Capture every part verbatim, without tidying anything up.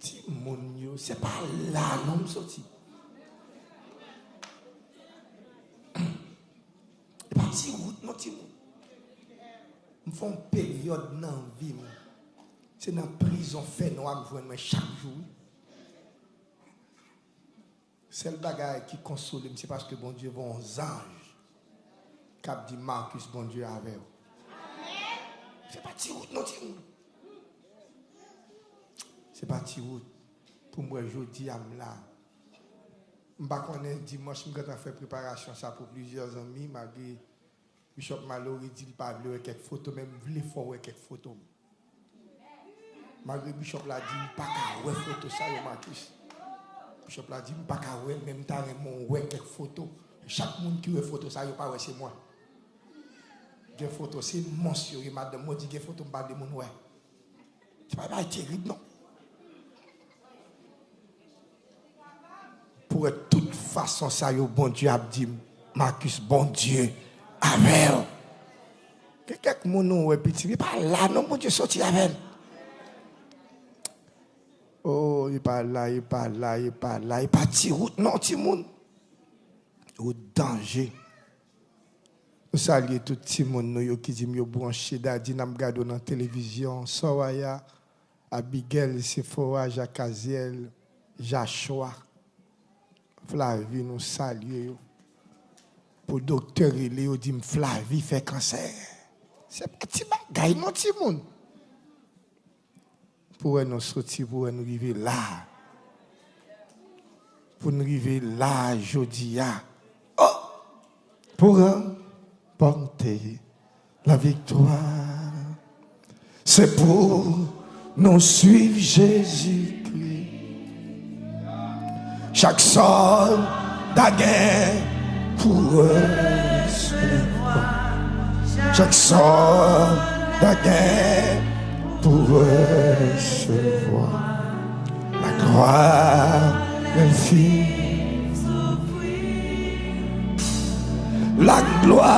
Timoun yo, se pa la non m soti. E pa ti wout non, timoun. M fè yon peryòd nan vi m. Se nan prizon fènwa m jwenn mwen chak jou, wi. Sèl bagay ki konsole m, se paske Bondye voye yon zanj k ap di, "Marcus, Bondye avè w." Se pa ti wout non, timoun. Se pa ti wout. Pou m wè jodi a m la. M pa konnen, dimanch m gentan fè preparasyon sa pou plizyè zanmi, malgre Bishop Malory di l pa vle wè kèk foto, men m vle fè w wè kèk foto m. Malgre Bishop la di m pa ka wè foto sa yo, Marcus. Bishop la di m pa ka wè l, men m ta renmen w wè kèk foto. Chak moun ki wè foto sa yo pa wè se mwen. Gen foto, se mons yo ye, madanm mwen di gen foto m pa vle moun wè. Se pa bagay terib non. Pou wè tout fason sa yo, Bondye ap di m, "Marcus, Bondye avè w." Gen kèk moun nou wè piti, e pa la non Bondye soti avè l. Oh, e pa la, e pa la, e pa la, e pa ti wout non, timoun. Wout danje. Nou salye tout timoun nou yo ki di m yo branche, Daddy, n ap gade w nan televizyon, Soraya, Abigail, Sephora, Jacaziel, Jachwa, Flavie, nou salye yo. Pou doktè rele yo, di m Flavie fè kansè. Se pa ti bagay non, timoun. Pou wè nou soti, pou wè nou rive la. Pou n rive la jodi a. Oh! Pou ranpòte la viktwa. Se pou nou swiv Jezikri. Chak sòlda gen pou resevwa. Chak sòlda gen pou resevwa. Laglwa lè l fin soufri. Laglwa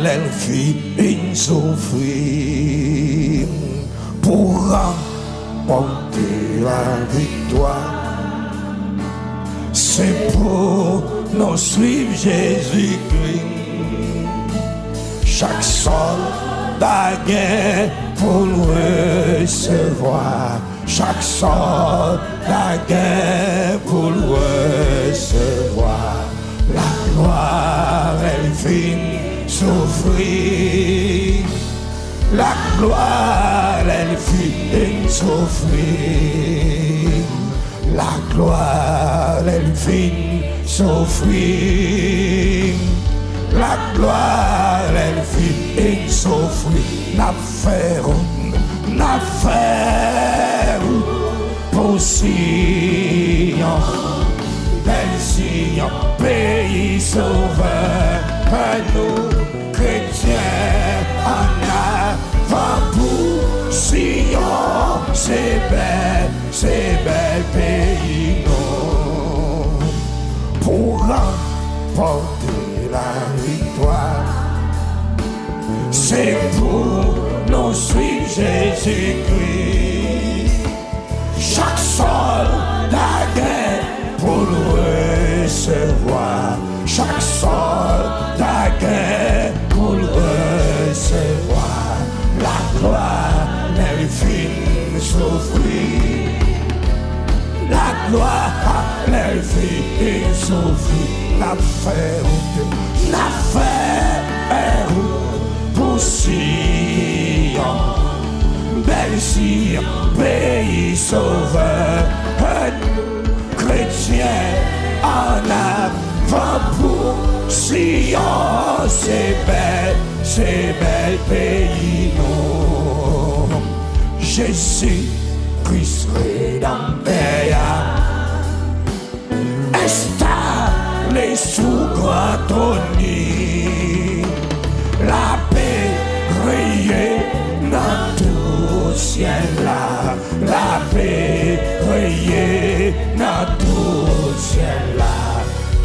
lè l fin soufri. Pou ranpòte laviktwa. Se pou nou swiv Jezikri. Chak sòlda gen pou l resevwa. Chak sòlda gen pou l resevwa. Laglwa lè l fin soufri. Laglwa lè l fin soufri. Laglwa lè l fin soufri. Laglwa lè l fin soufri. N ap fè wout, n ap fè wout pou Siyon, bèl Siyon, peyi Sovè nou. Kretyen, annavan pou Siyon, se bèl, se bèl peyi nou. Pou ranpòte laviktwa, se pou nou swiv Jezikri. Chak sòlda gen pou l resevwa. Chak sòlda gen pou l resevwa. Laglwa lè l fin soufri. Laglwa lè l fin soufri. N ap fè wout, n ap fè wout pou Siyon. Bèl Siyon, peyi Sovè nou. Kretyen, annavan pou Siyon, se bèl, se bèl peyi nou. Jezi Kris Redanmè a. Enstale sou gran twòn li. Lapè reye nan tout syèl la. Lapè reye nan tout syèl la.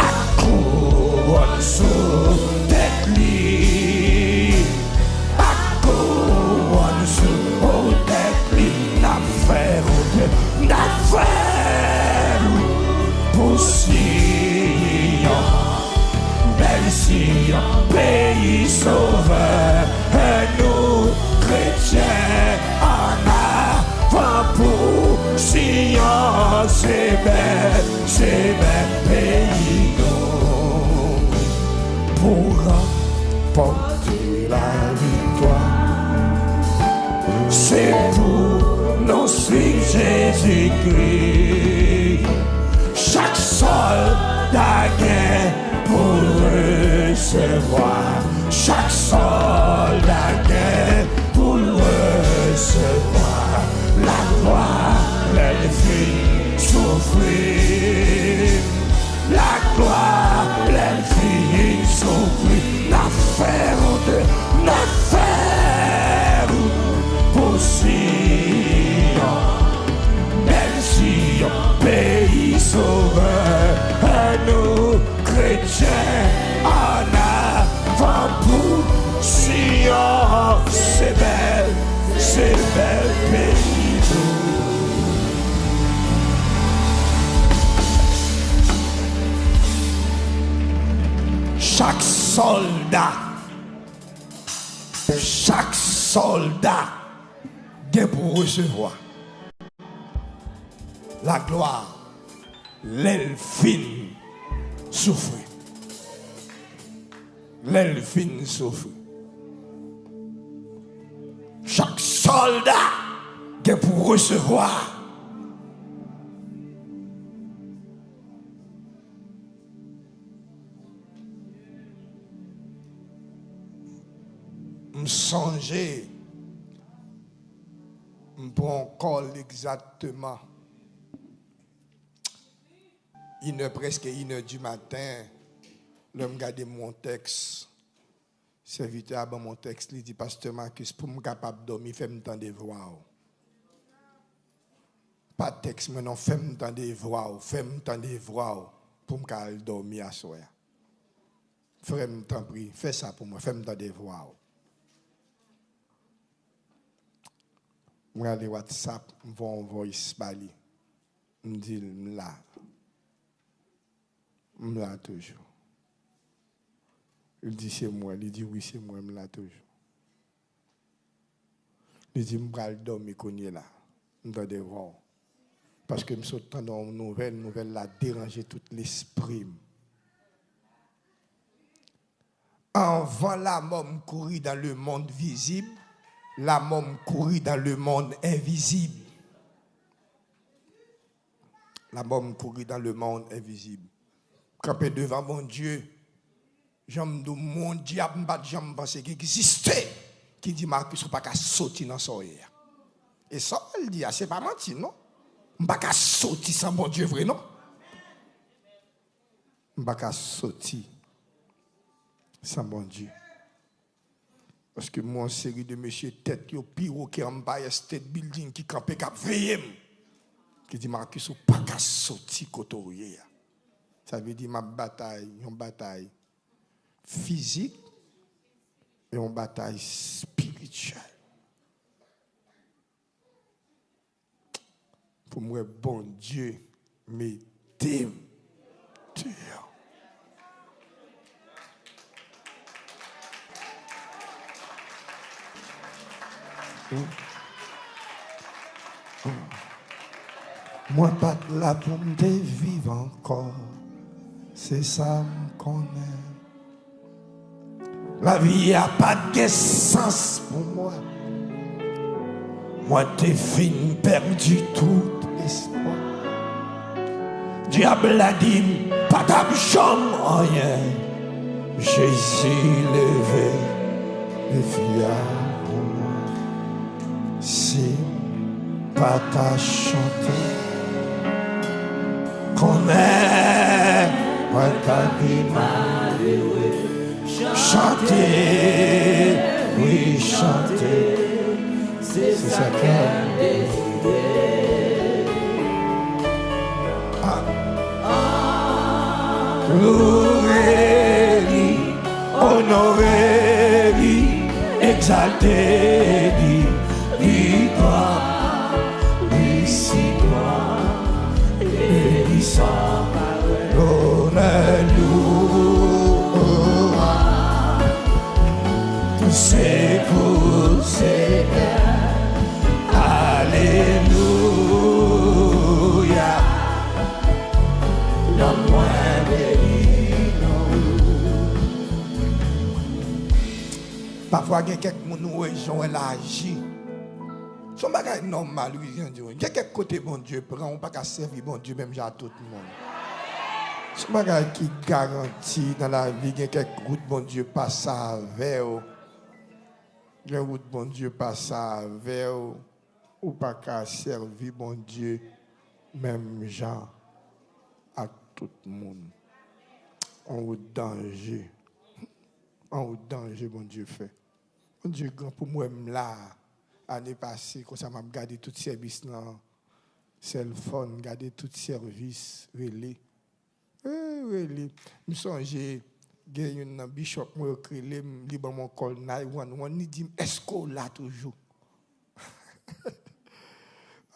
Ak kouwòn sou tèt li. Ak kouwòn sou tèt li. N ap fè wout, n ap Fè wout pou Siyon, bèl Siyon, peyi Sovè nou. Kretyen, annavan pou Siyon, se bèl, se bèl peyi nou. Pou ranpòte laviktwa, se pou nou swiv Jezikri. Chak sòlda gen pou l resevwa. Chak sòlda gen pou l resevwa laglwa lè l fin soufri. Laglwa lè l fin soufri. N ap fè wout, n ap fè wout pou Siyon. Bèl Siyon, peyi Sovè nou. Kretyen, annavan pou Siyon. Se bèl, se bèl peyi nou. Chak sòlda, chak sòlda gen pou resevwa laglwa lè l fin soufri. Lè l fin soufri. Chak sòlda gen pou resevwa. M sonje, m pran kòl egzakteman inè, prèske inè di maten, lè m gade m yon tèks, sèvitè a ban m yon tèks, li di, Pastè Marcus, pou m kapab dòmi, fè m tande vwa w. Pa tèks mwen non, fè m tande vwa w, fè m tande vwa w pou m ka al dòmi aswè a. Frè m, tanpri, fè sa pou mwen, fè m tande vwa w. Mwen ale WhatsApp, m voye yon voice ba li. M di l, m la. M la toujou. Li di, se mwen. Li di, wi, se mwen, m la toujou. Li di, m pral dòmi kounye la. M tande vwa w. Paske m sot tande yon nouvèl, nouvèl la deranje tout lespri m. Avant la mort m kouri dans le monde visible, la mort m kouri dans le monde invisible. La mort m kouri dans le monde invisible. Kanpe devan Bondye, jan m di w, mon dyab m pa t janm panse ki egziste, ki di, Marcus, ou pa ka soti nan sa w ye a. E sa w wè l di a, se pa manti, non. M pa ka soti san Bondye vre, non. M pa ka soti san Bondye. Paske m wè yon seri de mesye tèt yo pi wo ke Empire State Building ki kanpe, k ap veye m. Ki di, Marcus, ou pa ka soti kote w ye a. Sa vle di m ap batay, yon batay fizik, e yon batay espirityèl. Pou m wè Bondye mete m deyò. Mwen pa t la pou m te viv ankò, se sa m konnen. Lavi a pa t gen sans pou mwen. Mwen te fin pèdi tout espwa. Dyab la di m pa t ap janm anyen. Jezi leve defi a pou mwen. Si m pa ta chante, konnen mwen ta pi malere. Chante, wi, chante, se sa kè m dezire. Ah. Louwe li, onore li, egzalte li, li dwa, li si dwa. Alelouya. Nanm mwen beni non ou. Pafwa gen kèk moun ou wè jan w aji. Se yon bagay nòmal, wi, jan di w. Gen kèk kote Bondye pran, ou pa ka sèvi Bondye menm jan ak tout moun. Se yon bagay ki garanti nan lavi, gen kèk wout Bondye pase avè w. Gen wout Bondye pase avè w, ou pa ka sèvi Bondye menm jan ak tout moun. On wout danje. On wout danje Bondye fè. Bondye gran pou m wè m la. Ane pase, konsa m ap gade tout sèvis nan cell phone, gade tout sèvis, rele. Eh, rele. M sonje, gen youn nan bishop mwen yo k rele m, li ban m yon call nine one one, li di m, "Èske w la toujou?"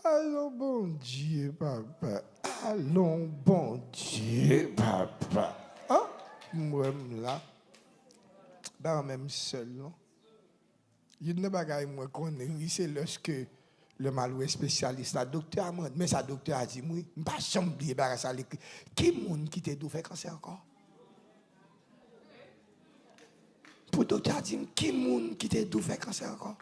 Alon Bondye, papa. Alon Bondye, papa. An, m wè m la. Ba menm sèl, non. Youn nan bagay mwen konnen, wi, se lèske lè m al wè espesyalis la, doktè a mande, men sa doktè a di m, wi, m pa janm bliye bagay sa, li ekri, "Ki moun ki te di w fè kansè ankò?" Pou doktè a di m, "Ki moun ki te di w fè kansè ankò?"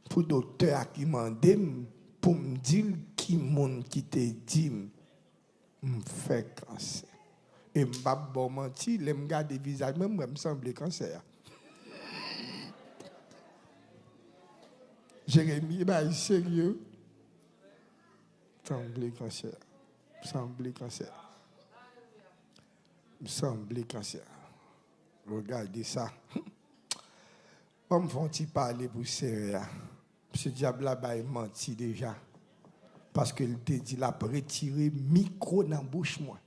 Pou doktè a ki mande m, pou m di l ki moun ki te di m, m fè kansè. E m p ap ba w manti, lè m gade vizaj mwen, m wè m sanble kansè a. Jeremi, e bagay serye wi. Sanble kansè a. M sanble kansè a. M sanble kansè a. Regade sa. Ban m fè yon ti pale pou seyè a. Mesye dyab la bay manti deja. Paske l te di l ap retire mikwo nan bouch mwen.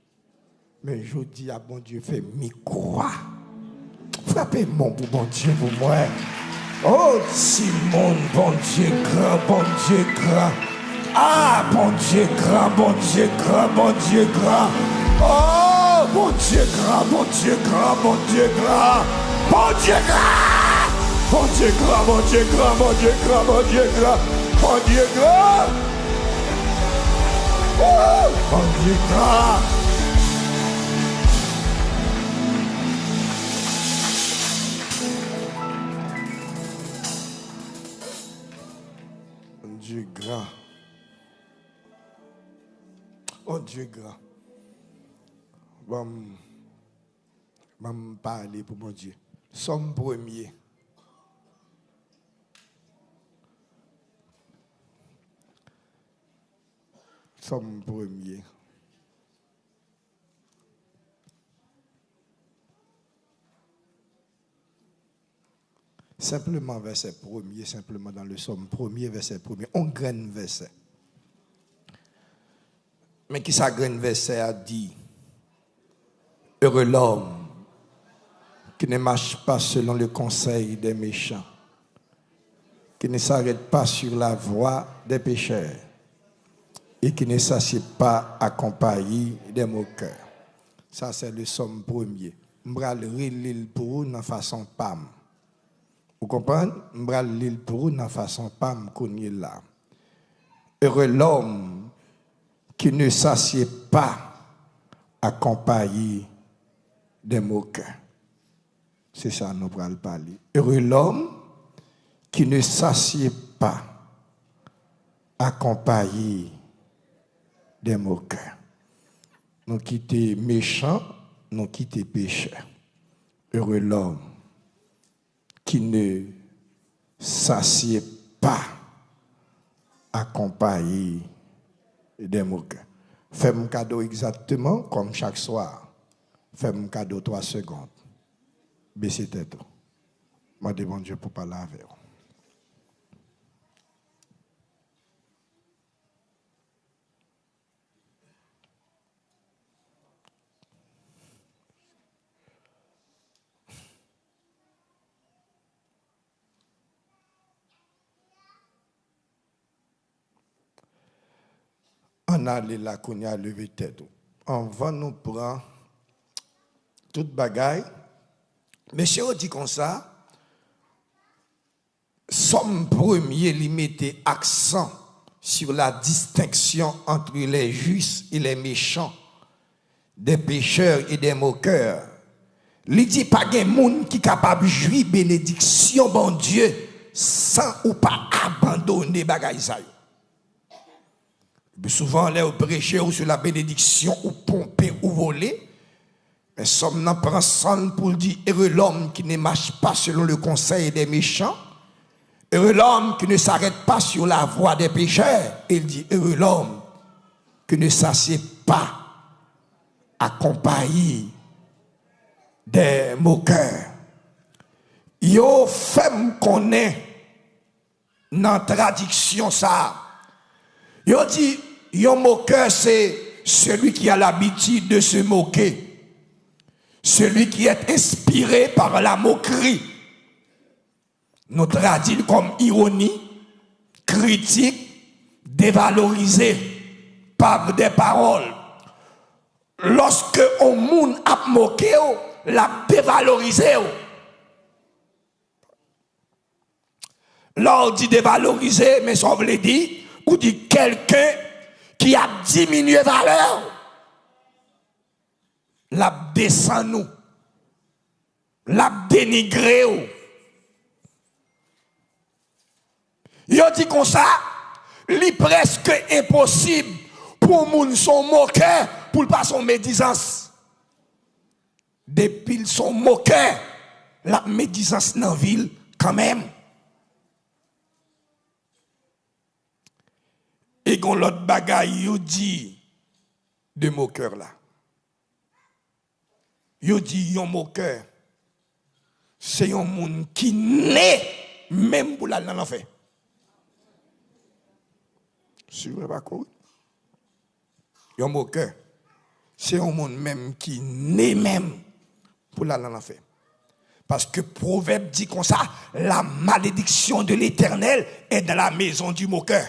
Men jodi a, Bondye fè mikwo a. Frape men w pou Bondye pou mwen. O timoun, Bondye gran, Bondye gran. Ah, Bondye gran, Bondye gran, Bondye gran. Oh, Bondye gran, Bondye gran, Bondye gran. Bondye gran! Bondye gran, Bondye gran, Bondye gran, Bondye gran. Bondye gran! Woo! Bondye gran! Bondye gran. Bondye gran. Ban m, ban m pale pou Bondye. Sòm premye. Sòm premye. Senpleman vèsè premye, senpleman dans le Psaume premye, vèsè premye, on grenn vèsè. Men kisa grenn vèsè a di? Heureux l'homme qui ne marche pas selon le conseil des méchants, qui ne s'arrête pas sur la voie des pécheurs, et qui ne s'assied pas accompagné des moqueurs. Sa se le Psaume premye. M pral reli l pou ou nan fason pa m. Ou konprann? M pral li l pou ou nan fason pa m kounye la. Heureux l'homme qui ne s'assied pas accompagné des moqueurs. Se sa nou pral pale. Heureux l'homme qui ne s'assied pas accompagné des moqueurs. Nou kite mechan, nou kite pechè. Heureux l'homme qui ne s'assied pas accompagné des moqueurs. Fè m kado egzakteman kòm chak swa. Fè m kado twa segonn. Bese tèt ou. Mande Bondye pou pale avè w. Ann ale la kounye a, leve tèt ou. Anvan nou pran tout bagay, mesye yo di konsa, Sòm premye, li mete aksan sur la distinction entre les justes et les méchants, des pécheurs et des moqueurs. Li di pa gen moun ki kapab jwi benediksyon Bondye san ou pa abandone bagay sa yo. Epi souvan, lè yo preche ou sou la benediksyon, ou ponpe, ou vole. Men Sòm nan pran san l pou l di, Heureux l'homme qui ne marche pas selon le conseil des méchants, heureux l'homme qui ne s'arrête pas sur la voie des pécheurs, e l di, Heureux l'homme qui ne s'assied pas à compagnie des moqueurs. Yo fè m konnen nan tradiksyon sa a. Yo di, yon mokè, se celui qui a l'habitude de se moquer, celui qui est inspiré par la moquerie. Nou tradui l kòm ironi, kritik, devalorize par des paroles. Lòske yon moun ap moke w, l ap devalorize w. Lè w di devalorize, men sa w vle di, ou di kèlken ki ap diminye valè w. L ap desann ou. L ap denigre w. Yo di konsa, li prèske enposib pou yon moun se yon mokè pou l pa se yon medizans. Depi l se yon mokè, l ap medizans nan vi l kanmenm. E gon lòt bagay yo di de mokè la. Yo di yon mokè, se yon moun ki ne menm pou l al nan lanfè. Swiv mwen pa kouri. Yon mokè, se yon moun menm ki ne menm pou l al nan lanfè. Paske pwovèb di konsa, la malédiction de l'Éternel est dans la maison du moqueur.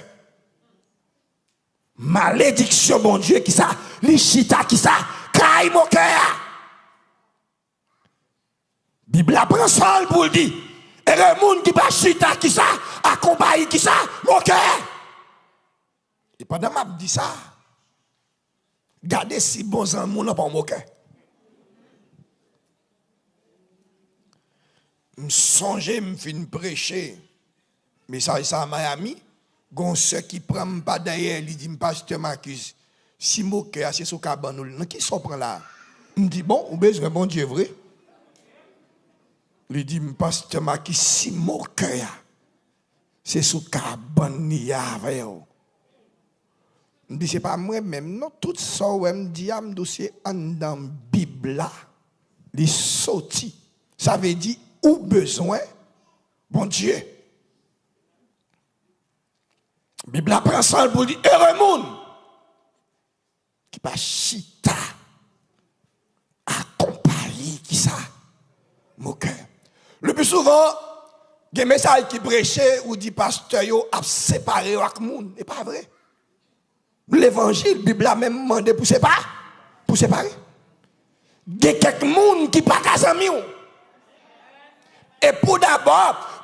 Malediksyon Bondye, kisa? Li chita, kisa? Kay mokè a. Bib la pran san l pou l di, ere moun ki pa chita, kisa? Akonpayi, kisa? Mokè. E pandan m ap di sa, gade si bon zanmi w lan pa yon mokè. M sonje m fin preche mesaj sa a Miami, gon sè ki pran m pa dèyè, li di m, Pastè Marcus, si mokè a se sou ka ban nou l, nan kisa w pran la a? M di, bon, ou bezwen Bondye vre? Li di m, Pastè Marcus, si mokè a se sou ka ban li avè w. M di, se pa mwen menm non, tout sa w wè m di a, m di w se anndan Bib la li soti. Sa vle di ou bezwen Bondye. Bib la pran san l pou l di, ere moun ki pa chita akonpayi kisa? Mokè. Le pli souvan, gen mesaj ki preche, ou di pastè yo ap separe yo ak moun. E pa vre. Levanjil, Bib la menm mande pou sepa-, pou separe. Gen kèk moun ki pa ka zanmi w. E pou dabò,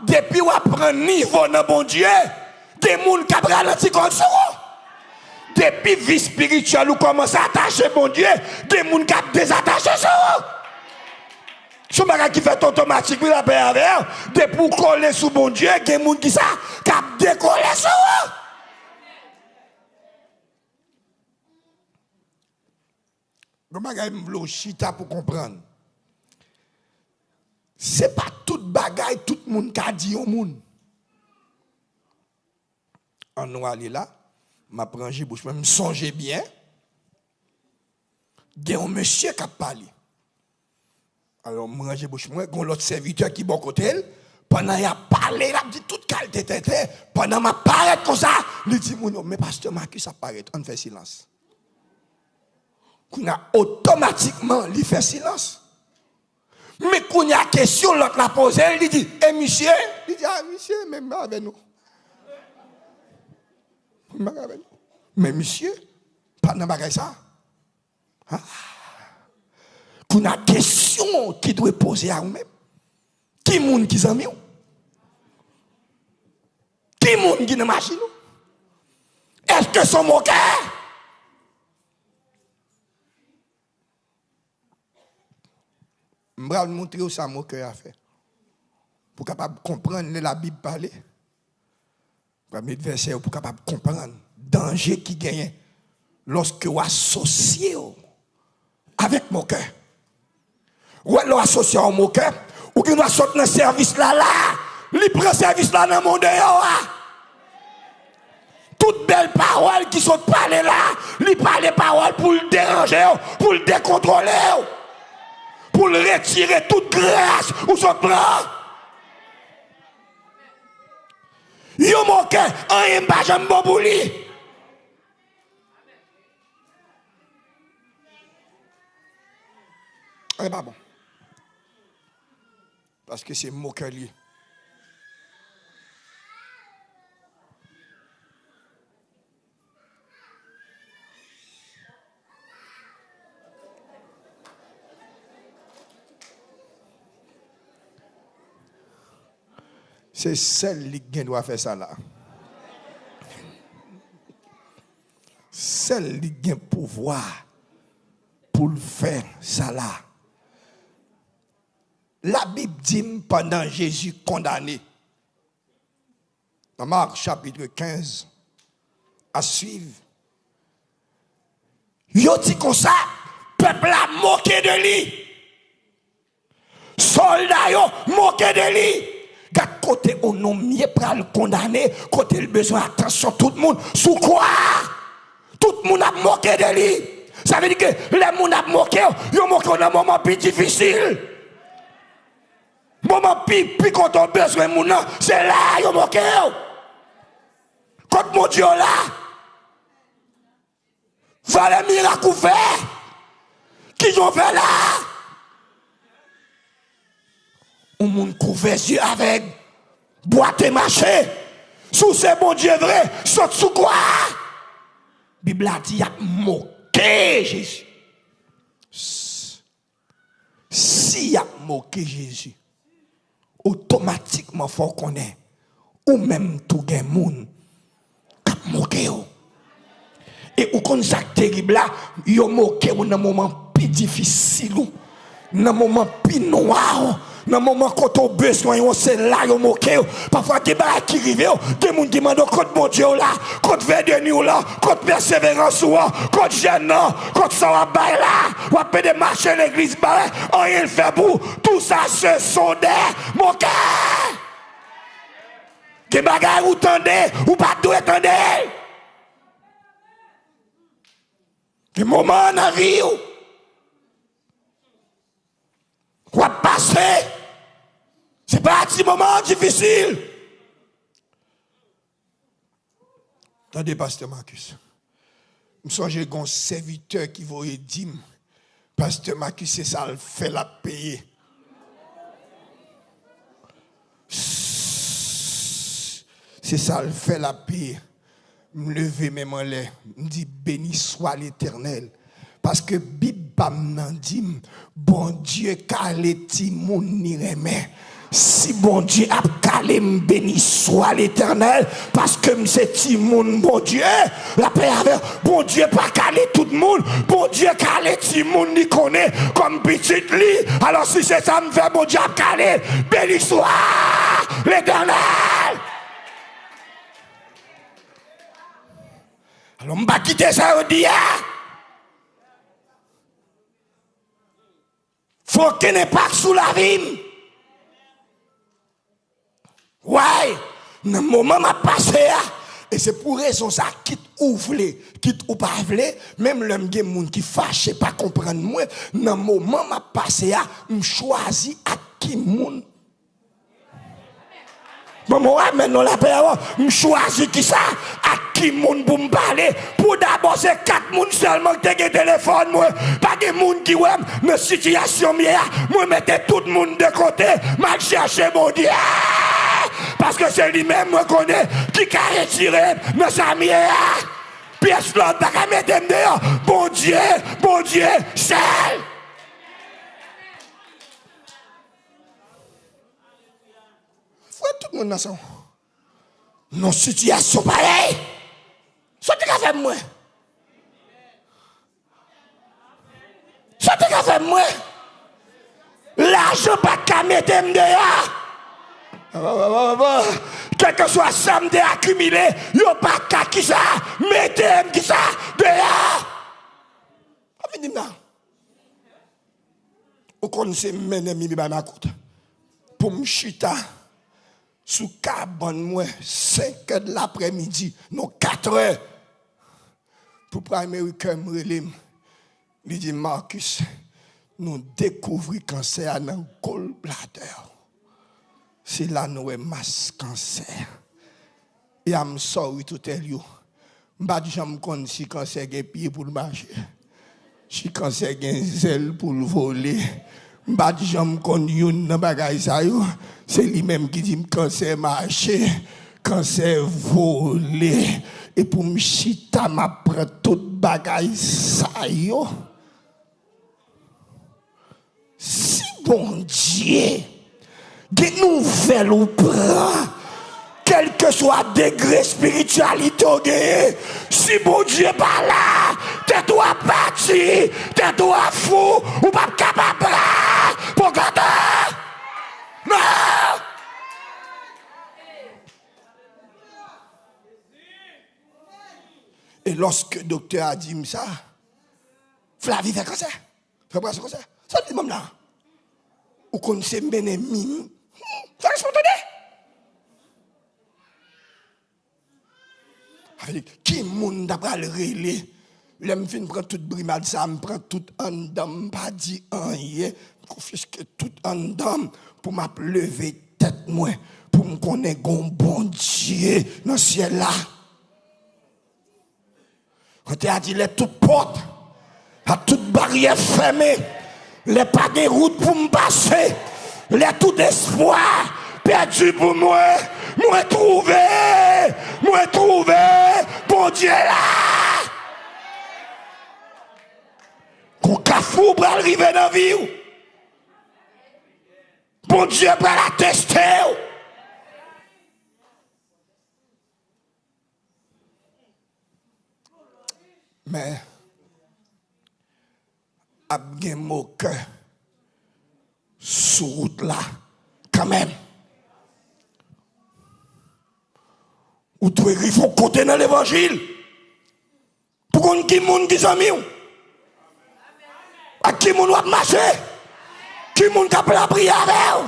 depi w ap pran nivo nan Bondye, gen moun k ap ralanti kò l sou ou. Depi vi espirityèl ou kòmanse atache Bondye, gen moun k ap dezatache sou ou. Se yon bagay ki fèt otomatik, wi, lapè avè w. Depi w kole sou Bondye, gen moun ki sa, k ap dekole sou ou. Gon bagay m vle w chita pou konprann. Se pa tout bagay tout moun ka di yon moun. Ann nou ale la, m ap ranje bouch mwen. M sonje byen, gen yon mesye k ap pale. Alò, m ranje bouch mwen, gon lòt sèvitè ki bò kote l. Pandan y ap pale, l ap di tout kalite tenten. Pandan m ap parèt konsa, li di moun yo, men pastè Marcus ap parèt, ann fè silans. Kounye a, otomatikman, li fè silans. Men kounye a, kesyon lòt la poze l, li di, e misye? Li di, a, misye menm avè nou. Menm avè nou. Men misye pa nan bagay sa. Ha? Kounye a, kesyon ki dwe poze a ou menm, ki moun ki zanmi w? Ki moun ki nan machin ou? Èske se yon mokè? M pral montre w sa mokè a fè. Pou w kapab konprann lè Labib pale. M pral met vèsè yo pou w kapab konprann danje ki genyen lòske w asosye w avèk mokè. Ou wè, lè w asosye a yon mokè, ou gen dwa sot nan sèvis la la, li pran sèvis la nan men w deyò a. Tout bèl pawòl ki sot pale la, li pale pawòl pou l deranje w, pou l dekontwole w, pou l retire tout gras ou sot pran. Yon mokè, anyen pa janm bon pou li. Anyen pa bon. Paske se mokè l ye. Se sèl li ki gen dwa fè sa la. Sèl li gen pouvwa pou l fè sa la. Labib di m pandan Jezi kondane, nan Mak chapit kenz, a swiv, yo di konsa, pèp la moke de li. Sòlda yo moke de li. Gad kote yon nonm ye pral kondane, kote l bezwen atansyon tout moun sou kwa. Tout moun ap moke de li. Sa vle di ke lè moun ap moke w, yo moke w nan moman pi difisil. Moman pi, pi kote w bezwen moun nan, se la a yo moke w. Kot Bondye w la? Valè mirak ou fè? Kijan w fè la? Yon moun kouvè zye avèg, bwate mache. Si w se Bondye vre, sot sou kwa. Bib la di y ap moke Jezi. Si y ap moke Jezi, otomatikman fò w konnen ou menm tou gen moun k ap moke w. E ou konn sa k terib la, yo moke w nan moman pi difisil ou, nan moman pi nwa ou, nan moman kote w bezwen yo, se la yo moke w. Pafwa gen bagay ki rive w, gen moun ki mande w kot Bondye w la, kot vè de nwi w la, kot pèseverans ou an, kot jèn nan, kot sa w ap bay la. W ap pede mache legliz, bay anyen l fè pou ou. Tout sa se son de mokè. Gen bagay ou tande, ou pa t dwe tande l. Gen moman nan vi w, w ap pase. Se pa ti moman difisil. Tande, pastè Marcus. M sonje gen yon sèvitè ki voye di m, pastè Marcus, se sa l fè l ap peye. Se sa l fè l ap peye. M leve men m anlè, m di, Béni soit l'Éternel. Paske Bib pa m nan di m, Bondye kale timoun li renmen. Si Bondye ap kale m, béni soit l'Éternel, paske m se timoun Bondye. Lapè avè w. Bondye pa kale tout moun. Bondye kale timoun li konnen kòm pitit li. Alò, si se sa m fè, Bondye ap kale. Béni soit l'Éternel. Alò, m pa kite sa yo di a fè okenn enpak sou lavi m. Why? Nan moman m ap pase a, e se pou rezon sa, kit ou vle, kit ou pa vle, menm lè m gen moun ki fache, pa konprann mwen, nan moman m ap pase a, m chwazi ak ki moun. Bon, mwen amèn non lapè a, m chwazi kisa, ak ki moun pou m pale. Pou dabò, se kat moun sèlman ki te gen telefòn mwen. Pa gen moun ki wè m nan sitiyasyon m ye a. Mwen mete tout moun de kote, m al chèche Bondye. Paske se li menm mwen konnen ki ka retire m nan sa m ye a. Pyès lòt pa ka mete m deyò. Bondye, Bondye sèl. Fwe tout moun nan san. Nan sitiyasyon parèy, sa w te ka fè m mwen? Sa w te ka fè m mwen? Lajan pa t ka mete m deyò. Kèlkeswa sa m te akimile, yo pa t ka kisa, mete m kisa, deyò. Pa vin di m nan. Ou konn se m mennen m bay makout pou m chita sou kabann mwen senk è d laprèmidi, non, kat è, pou Primary Care m rele m. Li di m, Marcus, nou dekouvri kansè a nan gallbladder. Se la nou wè mas kansè. E I'm sorry to tell you, m pa t janm konn si kansè gen pye pou l mache, si kansè gen zèl pou l vole. M pa t janm konn youn nan bagay sa yo. Se li menm ki di m kansè mache, kansè vole. E pou m chita, m ap pran tout bagay sa yo. Si Bondye gen nouvèl ou pran, kèlkeswa degre espirityalite w genyen, si Bondye pa la, tèt ou ap pati, tèt ou ap fou, ou p ap kapab pran. Pokota! Non! E lòske doktè a di m sa, Flavie fè kansè. Fè operasyon kansè. Sa l di m nan? Ou konn se m mennen m. Sa respon tande. Avèk ki moun ta pral rele? Lè m fin pran tout brimad sa, m pran tout anndan m, m pa di anyen. M konfiske tout anndan m pou m ap leve tèt mwen, pou m konnen gon Bondye nan syèl la. Kote a di lè tout pòt ak tout baryè fèmen, lè pa gen wout pou m pase, lè tout espwa pèdi pou mwen, mwen twouve, mwen twouve Bondye la. Gon kafou pral rive nan vi w. Bondye pral ateste w. Men, ap gen mokè sou wout la kanmenm. Ou dwe rive yon kote nan levanjil pou konn ki moun ki zanmi w. Ak ki moun w ap mache? Ki moun k ap lapriyè avè w?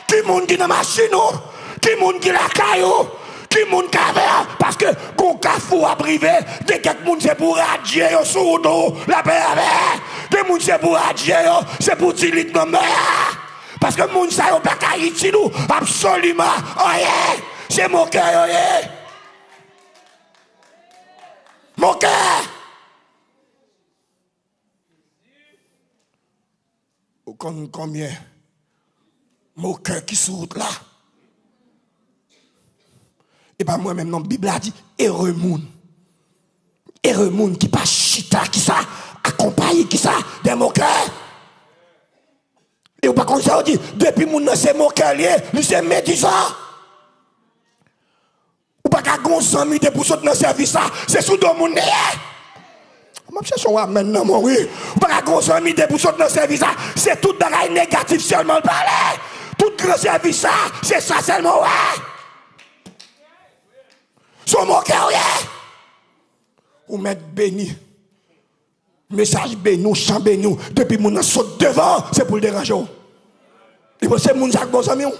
Ki moun ki nan machin ou? Ki moun ki lakay ou? Ki moun k avè w? Paske gon kafou ap rive, gen kèk moun se pou radye yo sou wout ou, lapè avè. Gen moun se pou radye yo, se pou delete number. Paske moun sa yo pa ka itil ou absoliman anyen. Se mokè yo ye. Mokè! Ou konn konbyen mokè ki sou wout la? E pa mwen menm non, Bib la di, ere moun. Ere moun ki pa chita, ki sa akonpaye, ki sa de mokè. E ou pa konn sa yo di, depi moun nan se mokè li ye, li se medizan. Ou pa ka gon zanmi depi w sot nan sèvis la, se sou do moun li ye. M ap chèche yon amèn nan mwen, wi. Ou pa ka gon zanmi depi w sot nan sèvis la, se tout bagay negatif sèlman l pale. Tout gran sèvis la, se sa sèlman w wè. Se yon mokè w ye. Ou mèt beni. Mesaj beni w, chan beni w, depi moun nan sot devan, se pou l deranje w. Li bon, se moun sa k bon zanmi w.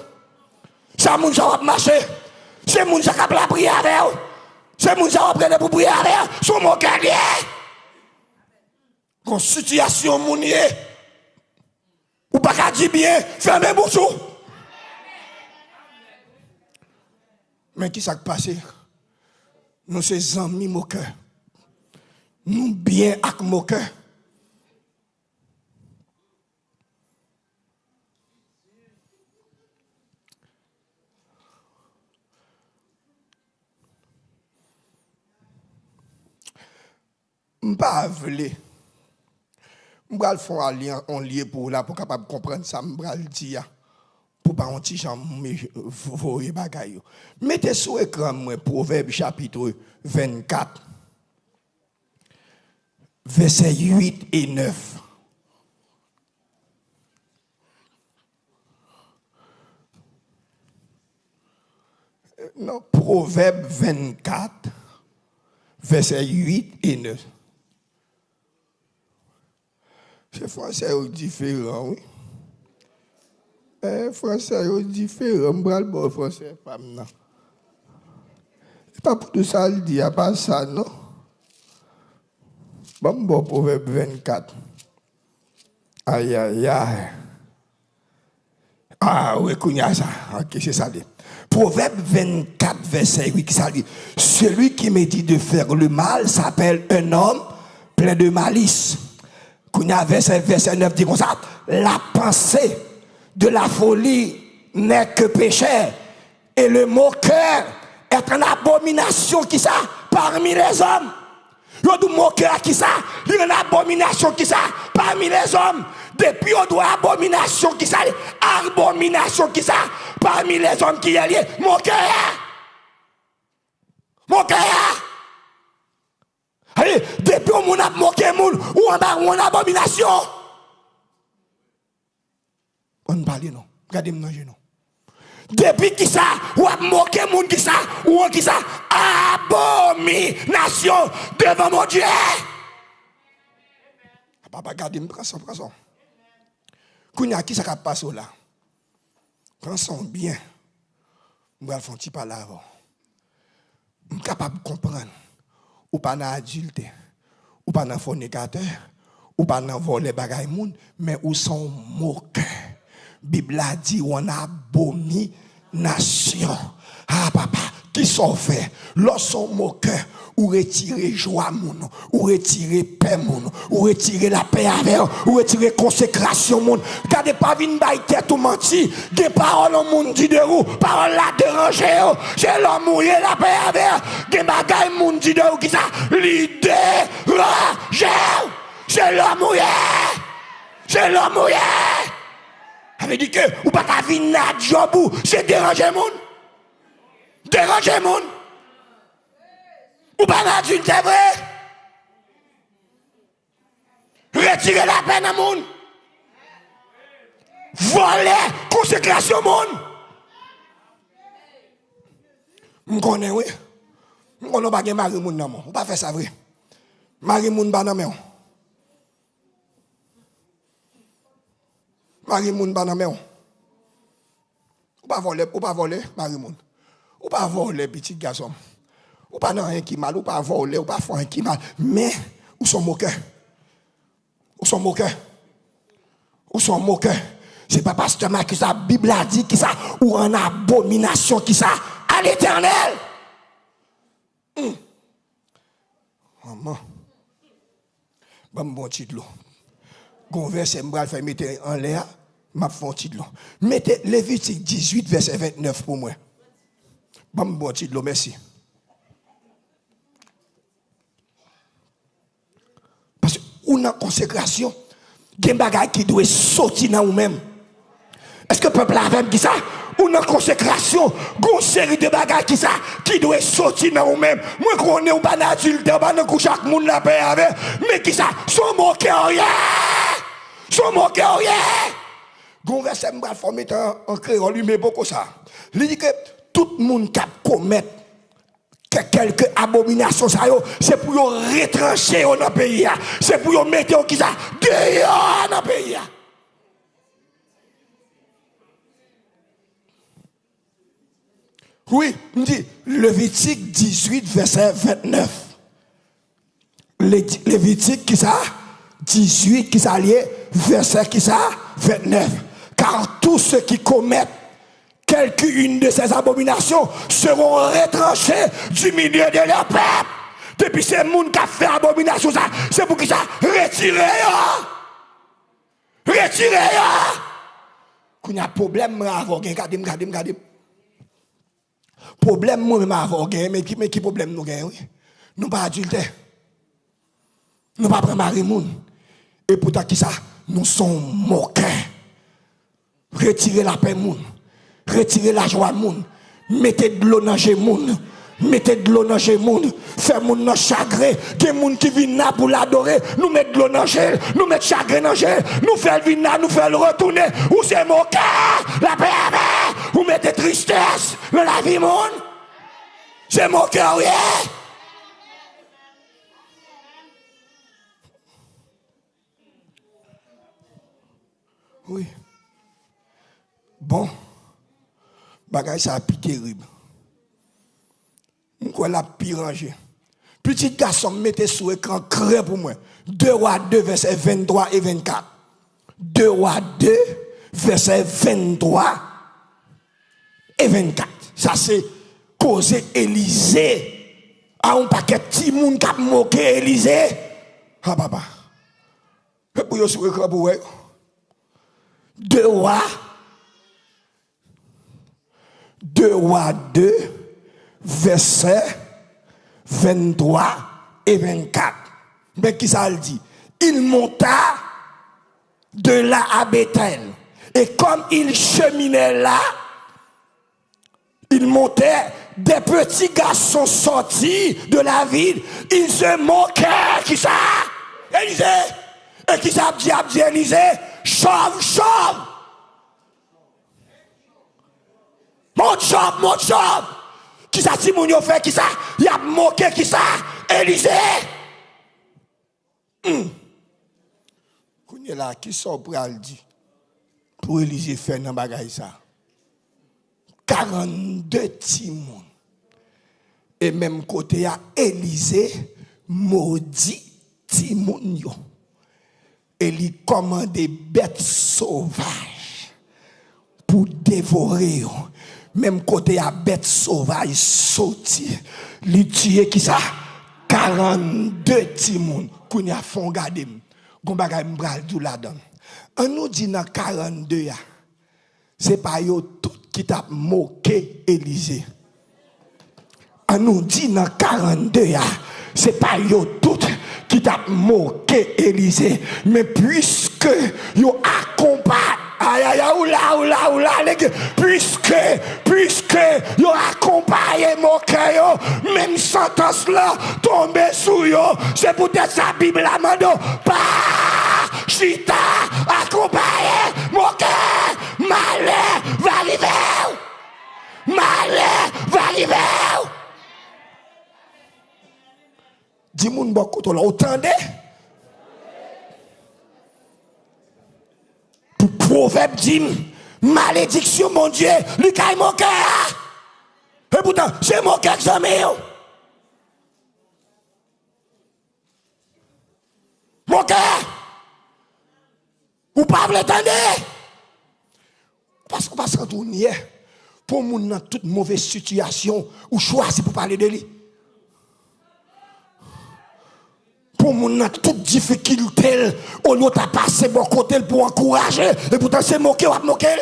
Sa moun sa w ap mache. Se moun sa k ap lapriyè avè w. Se moun sa w ap rele pou priye avè w. Se yon mokè li ye. Gon sitiyasyon moun ye. Ou pa ka di byen, fèmen bouch ou. Men ki sa k pase? Nou se zanmi mokè. Nou byen ak mokè. M pa vle. M pral fè yon lye, yon lye pou w la, pou w kapab konprann sa m pral di a. pa yon ti jan voye bagay yo. Mete sou ekran mwen Pwovèb chapit vennkat, vèsè uit e nèf. Non, Pwovèb vennkat, vèsè uit e nèf. Se fransè yo diferan, wi. Eh, fransè yo diferan. M pral ba w fransè pa m nan. E pa pou tout sa l di a, pa sa, non. Ban m ba w Pwovèb vennkat. Ayayay. Ah, wi, kounye a sa. Ok, se sa li. Pwovèb vennkat, vèsè uit, ki sa li? Celui qui médite de faire le mal s'appelle un homme plein de malice. Kounye a, vèsè, vèsè nèf di konsa, la pensée de la folie n'est que péché, et le moqueur est en abomination, kisa? Parmi les hommes. Yo di w mokè a kisa? Li rann abominasyon kisa? Parmi les hommes. Depi yo di w abominasyon kisa li? Abominasyon kisa? Parmi les hommes, ki ye li? Mokè a. Mokè a. Depi yon moun ap moke moun, ou anba yon abominasyon. Ann pale non. Gade m nan je nou. Depi kisa w ap moke moun kisa, ou an kisa? Abominasyon devan Bondye. Papa, gade m, pran san, pran san. Kounye a, kisa k ap pase w la? Pran san w byen. M pral fè yon ti pale avè w. M kapab konprann ou pa nan adiltè, ou pa nan fònikatè, ou pa nan vòlè bagay moun, men ou se yon mokè. Bib la di w ann abominasyon. Ah, papa, kisa w fè? Lè w se yon mokè, ou retire jwa moun, ou retire pè moun, ou retire lapè avè w, ou retire konsekrasyon moun. Gade, pa vin bay tèt ou manti. Gen pawòl yon moun di de ou, pawòl la deranje yo. Se lòm ou ye, lapè avè. Gen bagay moun di de ou kisa? Li deranje w. Se lòm ou ye. Se lòm ou ye. Sa vle di ke ou pa ka vin nan djòb ou, se deranje moun. Deranje moun. Ou pa nan adiltè vre. Retire lapè nan moun. Vòlè konsekrasyon moun. M konnen, wi. M konnen w pa gen mari moun nan men w. Ou pa fè sa vre. Mari moun pa nan men w. Mari moun pa nan men w. Ou pa vòlè, ou pa vòlè mari moun. Ou pa vòlè pitit gason m. Ou pa nan anyen ki mal, ou pa vòlè, ou pa fè anyen ki mal. Men, ou se yon mokè. Ou se yon mokè. Ou se yon mokè. Se pa pastè Marcus la, Bib la di kisa? Ou ann abominasyon kisa? A Letènèl. Hmm. Manman. Ban m bon ti dlo. Gon vèsè m pral fè mete anlè a, m ap fè yon ti dlo. Mete Levitik dizuit, vèsè ventnèf pou mwen. Ban m bon ti dlo, mèsi. Paske ou nan konsekrasyon, gen bagay ki dwe soti nan ou menm. Èske pèp la avè m? Kisa? Ou nan konsekrasyon, gon seri de bagay kisa? Ki dwe soti nan ou menm. Mwen konnen ou pa nan adiltè, ou pa nan kouche ak moun lapè avè. Men kisa? Se yon mokè w ye. Se yon mokè w ye. Gon vèsè m pral fè w mete an, an kreyòl, wi, men poko sa. Li di ke tout moun k ap komèt kè-, kèlke abominasyon sa yo, se pou yo retranche yo nan peyi a. Se pou yo mete yo kisa? Deyò nan peyi a. Wi, m di, Levitik dizuit, vèsè ventnèf. Le-, Levitik, kisa? Dizuit, kisa l ye? Vèsè, kisa? Ventnèf. Car tous ceux qui commettent quelqu'une de ces abominations seront retranchés du milieu de leur peuple. Depi se moun k ap fè abominasyon sa, se pou kisa? Retire yo. Retire yo. Kounye a, pwoblèm mwen avè w gen, gade m, gade m, gade m. Pwoblèm mwen menm avè w gen, men ki, men ki pwoblèm nou gen, wi? Nou pa adiltè. Nou pa pran mari moun. E poutan kisa? Nou se yon mokè. Retire lapè moun. Retire lajwa moun. Mete dlo nan je moun. Mete dlo nan je moun. Fè moun nan chagren. Gen moun ki vin la pou l adore. Nou met dlo nan je l. Nou met chagren nan je l. Nou fè l vin la. Nou fè l retounen. Ou se mokè. Lapè avè. Ou mete tristès nan lavi moun. Se mokè w ye. Wi. Bon, bagay sa a pi terib. M kwè l ap pi ranje. Pitit gason m, mete sou ekran klè pou mwen. De Wa de, vèsè venntwa e vennkat. De Wa de, vèsè venntwa e vennkat. Sa se koze Elize. A yon pakèt timoun k ap moke Elize. Ha, papa. Se pou yo sou ekran pou wè yo. De Wa, de Wa de, vèsè venntwa e vennkat. Men kisa l di? Il monta de là à Béthel, et comme il cheminait là, il montait, des petits garçons sortis de la ville, ils se moquèrent. Kisa? Elize. E kisa ap di, ap di Elize? Chòv, chòv. Mont chòv, mont chòv. Kisa timoun yo fè? Kisa y ap moke? Kisa? Elize. Hmm. Kounye la, kisa w pral di pou Elize fè nan bagay sa? Karannde timoun. E menm kote a, Elize modi timoun yo. E li kòmande bèt sovaj pou devore yo. Menm kote a bèt sovaj soti, li tiye kisa? Karannde timoun. Kounye a fè w gade m. Gon bagay m pral di w ladan l. Ann nou di nan karannde a, se pa yo tout ki t ap moke Elize. Ann nou di nan karannde a, se pa yo tout ki t ap moke Elize, men piske yo akonpay, ayaya, ou la, ou la, ou la, legliz, piske, piske yo akonpaye mokè yo, menm santans lan tonbe sou yo. Se poutèt sa Bib la mande w, pa chita akonpaye mokè. Malè va rive w. Malè va rive w. Di moun bò kote w la, ou tande? Pou Pwovèb di m, malediksyon Bondye, li kay mokè a. E poutan, se mokè k zanmi w. Mokè! Ou pa vle tande! Paske w pa santi w nyè pou moun nan tout move sitiyasyon, ou chwazi pou pale de li. Pou moun nan tout difikilte l, olye w ta pase bò kote l pou ankouraje l, epoutan se moke w ap moke l.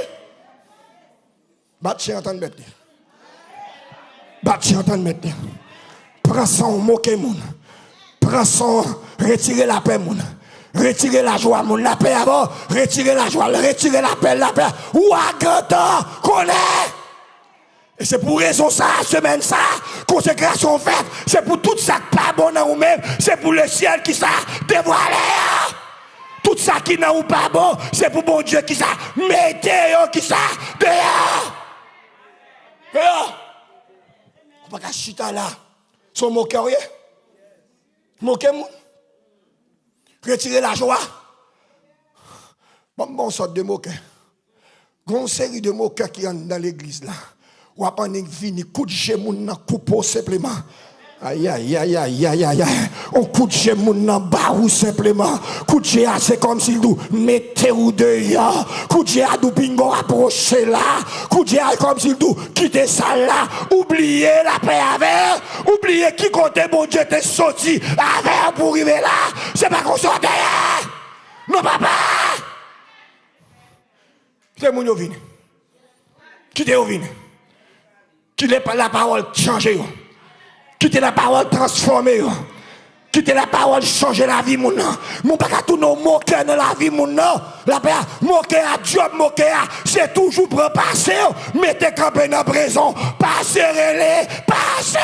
Bat chen an tann mèt li. Bat chen an tann mèt li. Pran san w moke moun. Pran san w retire lapè moun. Retire lajwa moun. Lapè a ba w. Retire lajwa l. Retire lapè l. Lapè a. Ou a gentan konnen. E se pou rezon sa a, semèn sa a, konsekrasyon fèt. Se pou tout sa k pa bon nan ou menm. Se pou lesyèl kisa? Devwale yo. Tout sa ki nan ou pa bon, se pou Bondye kisa? Mete yo kisa? Deyò. Deyò. Ou pa ka chita la. Se yon mokè w ye. Moke moun. Retire lajwa. Ban m ba w sòt de mokè. Gen yon seri de mokè ki anndan legliz la. W ap annik vini, kout je moun nan koupe w senpleman. Ayayayayayay. On kout je moun nan ba ou senpleman. Kout je a se kòmsi l di w mete w deyò. Kout je a di w pinga w apwoche la. Kout je a kòmsi l di w kite sal la. Ou bliye lapè avè l. Ou bliye ki kote Bondye te soti avè w pou w rive la. Se pa konsa w te ye. Non, papa. Kite moun yo vini. Kite yo vini. Kite lapawòl chanje yo. Kite lapawòl transfòme yo. Kite lapawòl chanje lavi moun nan. Men w pa ka tounen yon mokè nan lavi moun nan. Lapè a, mokè a, djòb mokè a, se toujou pran pase w, mete kanpe nan prezon. Pase rele, pase!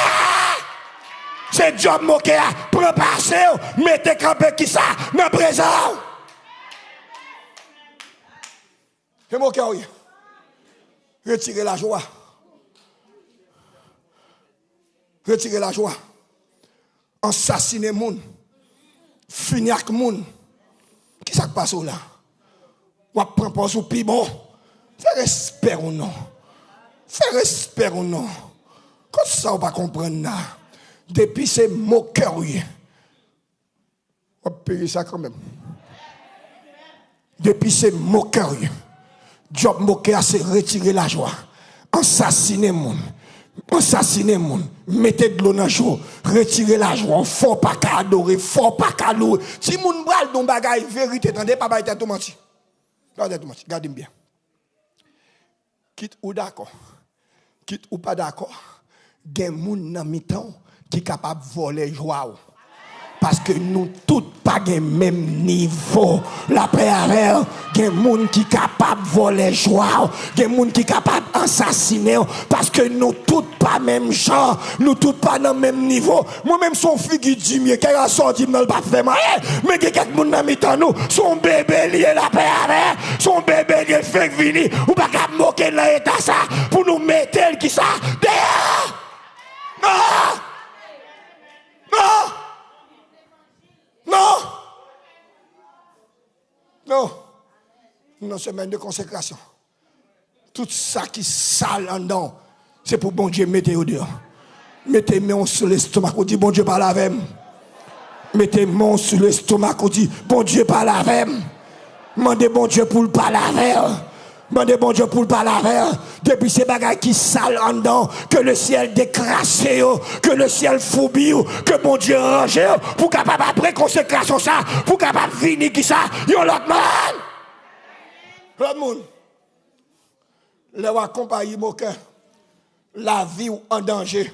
Se djòb mokè a, pran pase w, mete kanpe kisa? Nan prezon. Se mokè w ye. Retire lajwa. Retire lajwa. Ansasinen moun. Fini ak moun. Kisa k pase w la? W ap pran pòz ou pi bon. Fè respè w non. Fè respè w non. Konsa w pa konprann la. Depi se mokè w ye. W ap peye sa kanmenm. Depi se mokè w ye. Djòb mokè a se retire lajwa. Ansasinen moun. Ansasinen moun. Mete dlo nan je w. Retire lajwa w. Fè w pa ka adore. Fè w pa ka louwe. Timoun pral di w yon bagay verite, tande, pa bay tèt ou manti. Pa bay tèt ou manti. Gade m byen. Kit ou dakò, kit ou pa dakò, gen moun nan mitan w ki kapab vòlè jwa w. Paske nou tout pa gen menm nivo. Lapè avè w, gen moun ki kapab vòlè jwa w, gen moun ki kapab ansasinen w, paske nou tout pa menm jan, nou tout pa nan menm nivo. Mwen menm se yon figi di m ye, kèlkeswa sa w di m nan, l p ap fè m anyen. Men gen kèk moun nan mitan nou, se yon bebe li ye, lapè avè, se yon bebe li ye, l fenk vini. Ou pa ka moke l nan eta sa pou nou mete l kisa? Deyò! Non! Non! Non! Non! Nan semèn de konsekrasyon. Tout sa ki sal anndan w, se pou Bondye mete yo deyò. Mete men w sou lestomak ou, di, Bondye, pale avè m. Mete men w sou lestomak ou, di, Bondye, pale avè m. Mande Bondye pou l pale avè w. Mande Bondye pou l pale avè w. Depi se bagay ki sal anndan w, ke lesyèl dekrase yo, ke lesyèl foubi w, ke Bondye ranje w, pou w kapab apre konsekrasyon sa, pou w kapab vini kisa? Yon lòt moun. Lòt moun. Lè w akonpayi mokè, lavi w an danje.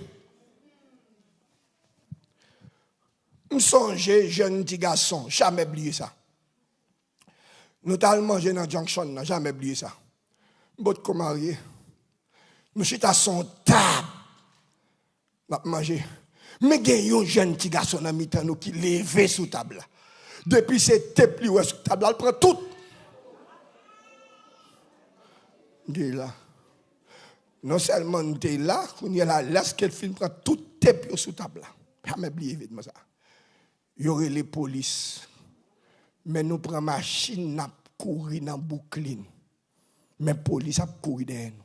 M sonje jèn ti gason, jamè bliye sa. Nou t al manje nan Junction nan, jamè bliye sa. M potko marye. Nou chita sou yon tab. N ap manje. Men gen yon jèn ti gason nan mitan nou ki leve sou tab la. Depi se tep li wè sou tab la, l pran tout. M te la. Non sèlman m te la, kounye a la, lèske l fin pran tout tep yo sou tab la. Jamè bliye evenman sa. Yo rele polis. Men nou pran machin, n ap kouri nan Bouklin. Men polis ap kouri dèyè nou.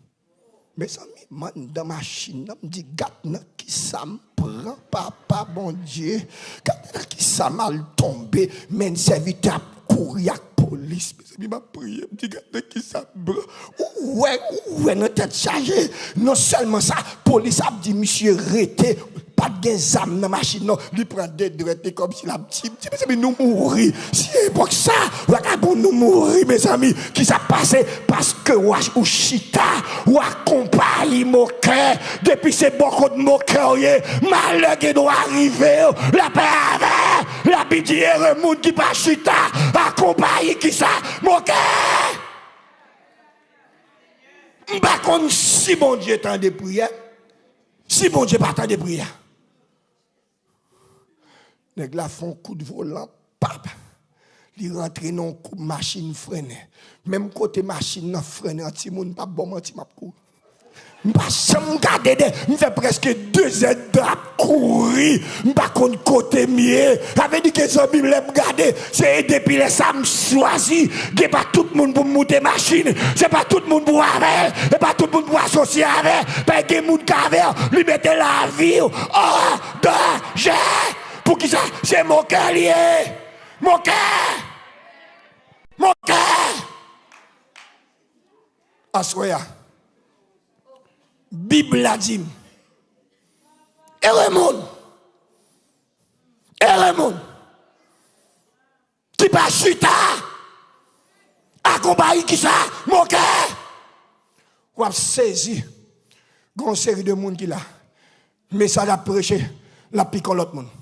Mezanmi, m anndan machin nan, m di, gad nan kisa m pran, Papa Bondye. Gad nan kisa m al tonbe. Men sèvitè ap kouri ak polis. Mezanmi, m ap priye, m di, gad nan kisa m pran. Ou wè, ou wè nan tèt chaje. Non sèlman sa, polis ap di misye rete. Pa t gen zam nan machin nan. Li pran de dwèt li kòmsi l ap di, m di, mezanmi, nou mouri. Si epòk sa, vagabon, nou mouri, mezanmi. Kisa k pase? Paske w a, ou chita, w akonpayi mokè. Depi se bò kot mokè w ye, malè gen dwa rive w. Lapè avè, Labib di, ere moun ki pa chita akonpayi kisa? Mokè. M pa konn si Bondye tande priyè. Si Bondye pa tande priyè. Nèg la fè yon kout volan, pap! Li rantre nan yon koub, machin frennen. Menm kote machin nan frennen an, timoun, m p ap ba w manti, m ap kouri. M pa janm gade dèyè. M fè prèske de zèdtan ap kouri. M pa konn kote m ye. Sa vle di ke zanmi m, lè m gade, se depi lè sa m chwazi. Gen pa tout moun pou m moute machin. Se pa tout moun pou w avè l. Se pa tout moun pou w asosye avè l. Pa gen moun k avè w. Li mete lavi w an danje. Poukisa? Se mokè li ye. Mokè. Mokè. Aswè a, Bib la di m, ere moun, ere moun ki pa chita akonpayi kisa? Mokè. W ap sezi. Gen yon seri de moun ki la. Mesaj ap preche, l ap pike yon lòt moun.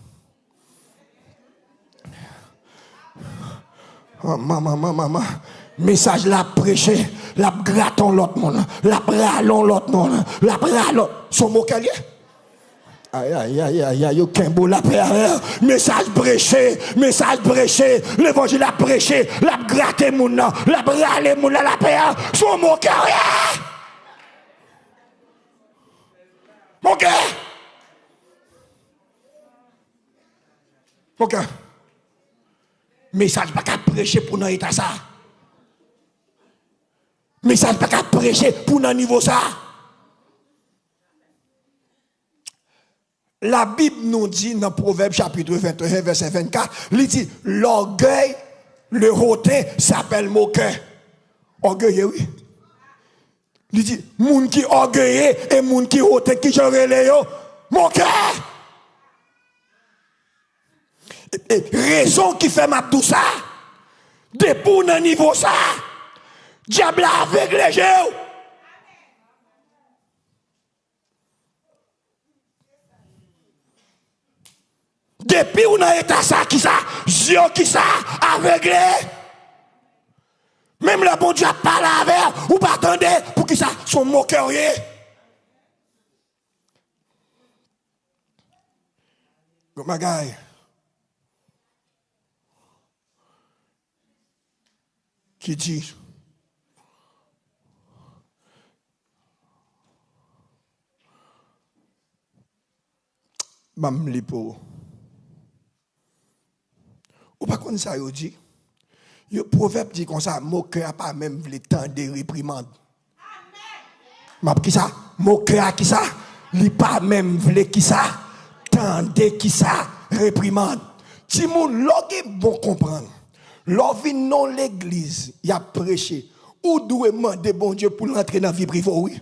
Manman, manman, manman. Mesaj l ap preche, l ap grate yon lòt moun, l ap rale yon lòt moun, l ap rale. Se yon mokè l ye. Ay, ay, ay, ay, ay, yo kenbe w lapè avè l. Mesaj preche, mesaj preche, levanjil ap preche, l ap grate moun nan, l ap rale moun nan lapè a. Se yon mokè w ye. Mokè. Mokè. Mesaj pa ka preche pou nan eta sa. Mesaj pa ka preche pou nan nivo sa. Labib nou di nan Pwovèb chapit venteyen, vèsè vennkat, li di, l'orgueil, le hautain, s'appelle moqueur. Ògeye, wi. Li di, moun ki ògeye e moun ki hoten, ki jan rele yo? Mokè. E, e rezon ki fè m ap di w sa, depi w nan nivo sa, dyab la avegle je w. Depi w nan eta sa, kisa? Zye w kisa? Avegle. Menm lè Bondye ap pale avè w, ou pa tande. Poukisa? Se yon mokè w ye. Yon bagay ki di, ban m li pou ou. Ou pa konn sa yo di? Yo, Pwovèb di konsa, mokè a pa menm vle tande reprimand. M ap kisa? Mokè a kisa? Li pa menm vle kisa? Tande kisa? Reprimand. Timoun, lè w gen bon konprann, lè w vin nan yon legliz, y ap preche, ou dwe mande Bondye pou l antre nan vi prive w, wi.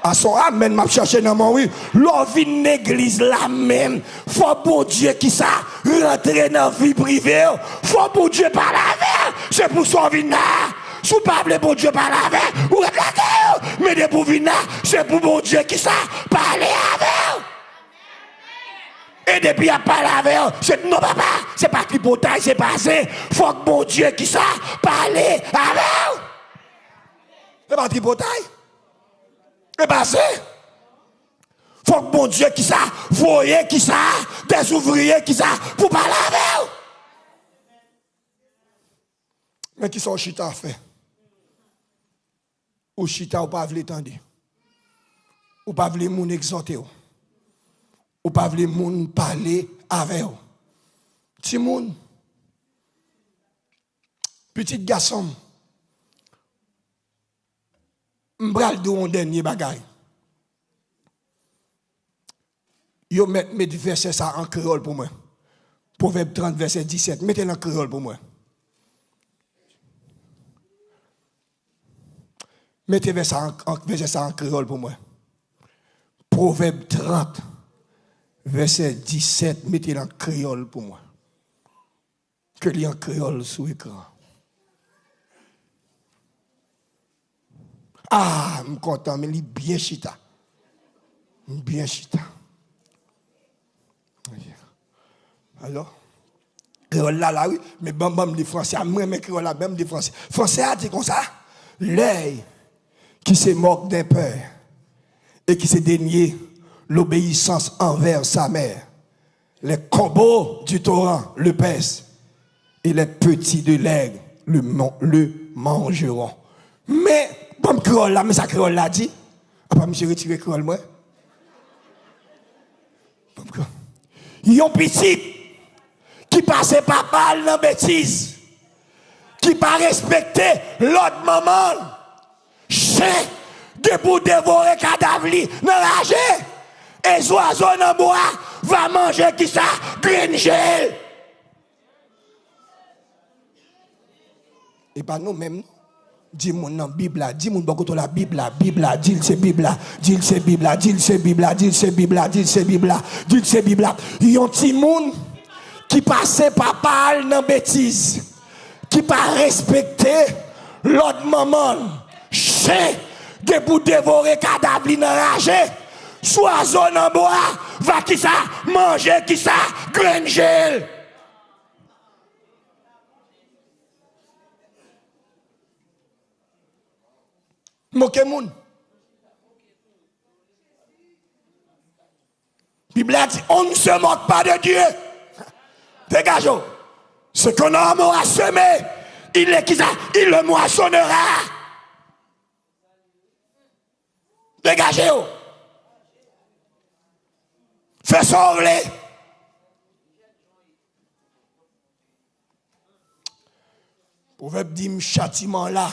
A, se yon amèn m ap chèche nan men w, wi. Lè w vin legliz la menm, fò Bondye kisa? Rantre nan vi prive w. Fò Bondye pale avè w. Se pou sa w vin la. Si w pa vle Bondye pale avè w, ou ret lakay ou. Men depi w vin la, se pou Bondye kisa? Pale avè w. E depi y ap pale avè w, se non, papa, se pa tripotay, se pa zen. Fòk Bondye kisa? Pale avè w. Se pa tripotay. E pa zen. Fòk Bondye kisa? Voye kisa? Dèzouvriye kisa? Pou pale avè w. Men kisa w chita fè? Ou chita, ou pa vle tande. Ou pa vle moun egzòte w. Ou pa vle moun pale avè w. Timoun, pitit gason m, m pral di w yon dènye bagay. Yo mèt met vèsè sa an kreyòl pou mwen. Pwovèb trant, vèsè disèt. Mete l an kreyòl pou mwen. Mete vèsè an, an, vèsè sa an kreyòl pou mwen. Pwovèb trant, vèsè disèt. Mete l an kreyòl pou mwen. Ke li an kreyòl sou ekran. Ah, m kontan, men li byen chita. M byen chita. Alò, kreyòl la la, wi, men ban, ban m li franse a, m renmen kreyòl la, ban m li franse. Franse a di konsa, l'œil qui se moque d'un père et qui se dénie l'obéissance envers sa mère, les corbeaux du torrent le paissent, et les petits de l'aigle le, man- le mangeront. Men, ban m kreyòl la, men sa kreyòl la di. Apa misye retire kreyòl mwen? Ban m kreyòl. Yon pitit ki pase papa l nan betiz, ki pa respekte lòd manman l, chen gen pou devore kadav li nan raje, e zwazo nan bwa va manje kisa? Grenn je l. E pa nou menm, non. Di moun nan Bib la, di moun bò kote w la, Bib la, Bib la, di l se Bib la, di l se Bib la, di l se Bib la, di l se Bib la, di l se Bib la, di l se Bib la. Yon timoun ki pase papa l nan betiz, ki pa respekte lòd manman l, chen gen pou devore kadav li nan raje, zwazo nan bwa va kisa? Manje kisa? Grenn je l. Moke moun. Bib la di, on ne se moque pas de Dieu. Degaje w. Ce qu'un homme aura semé, il le, kisa, il le moissonnera. Degaje w. Fè sa w vle. Pwovèb di m chatiman la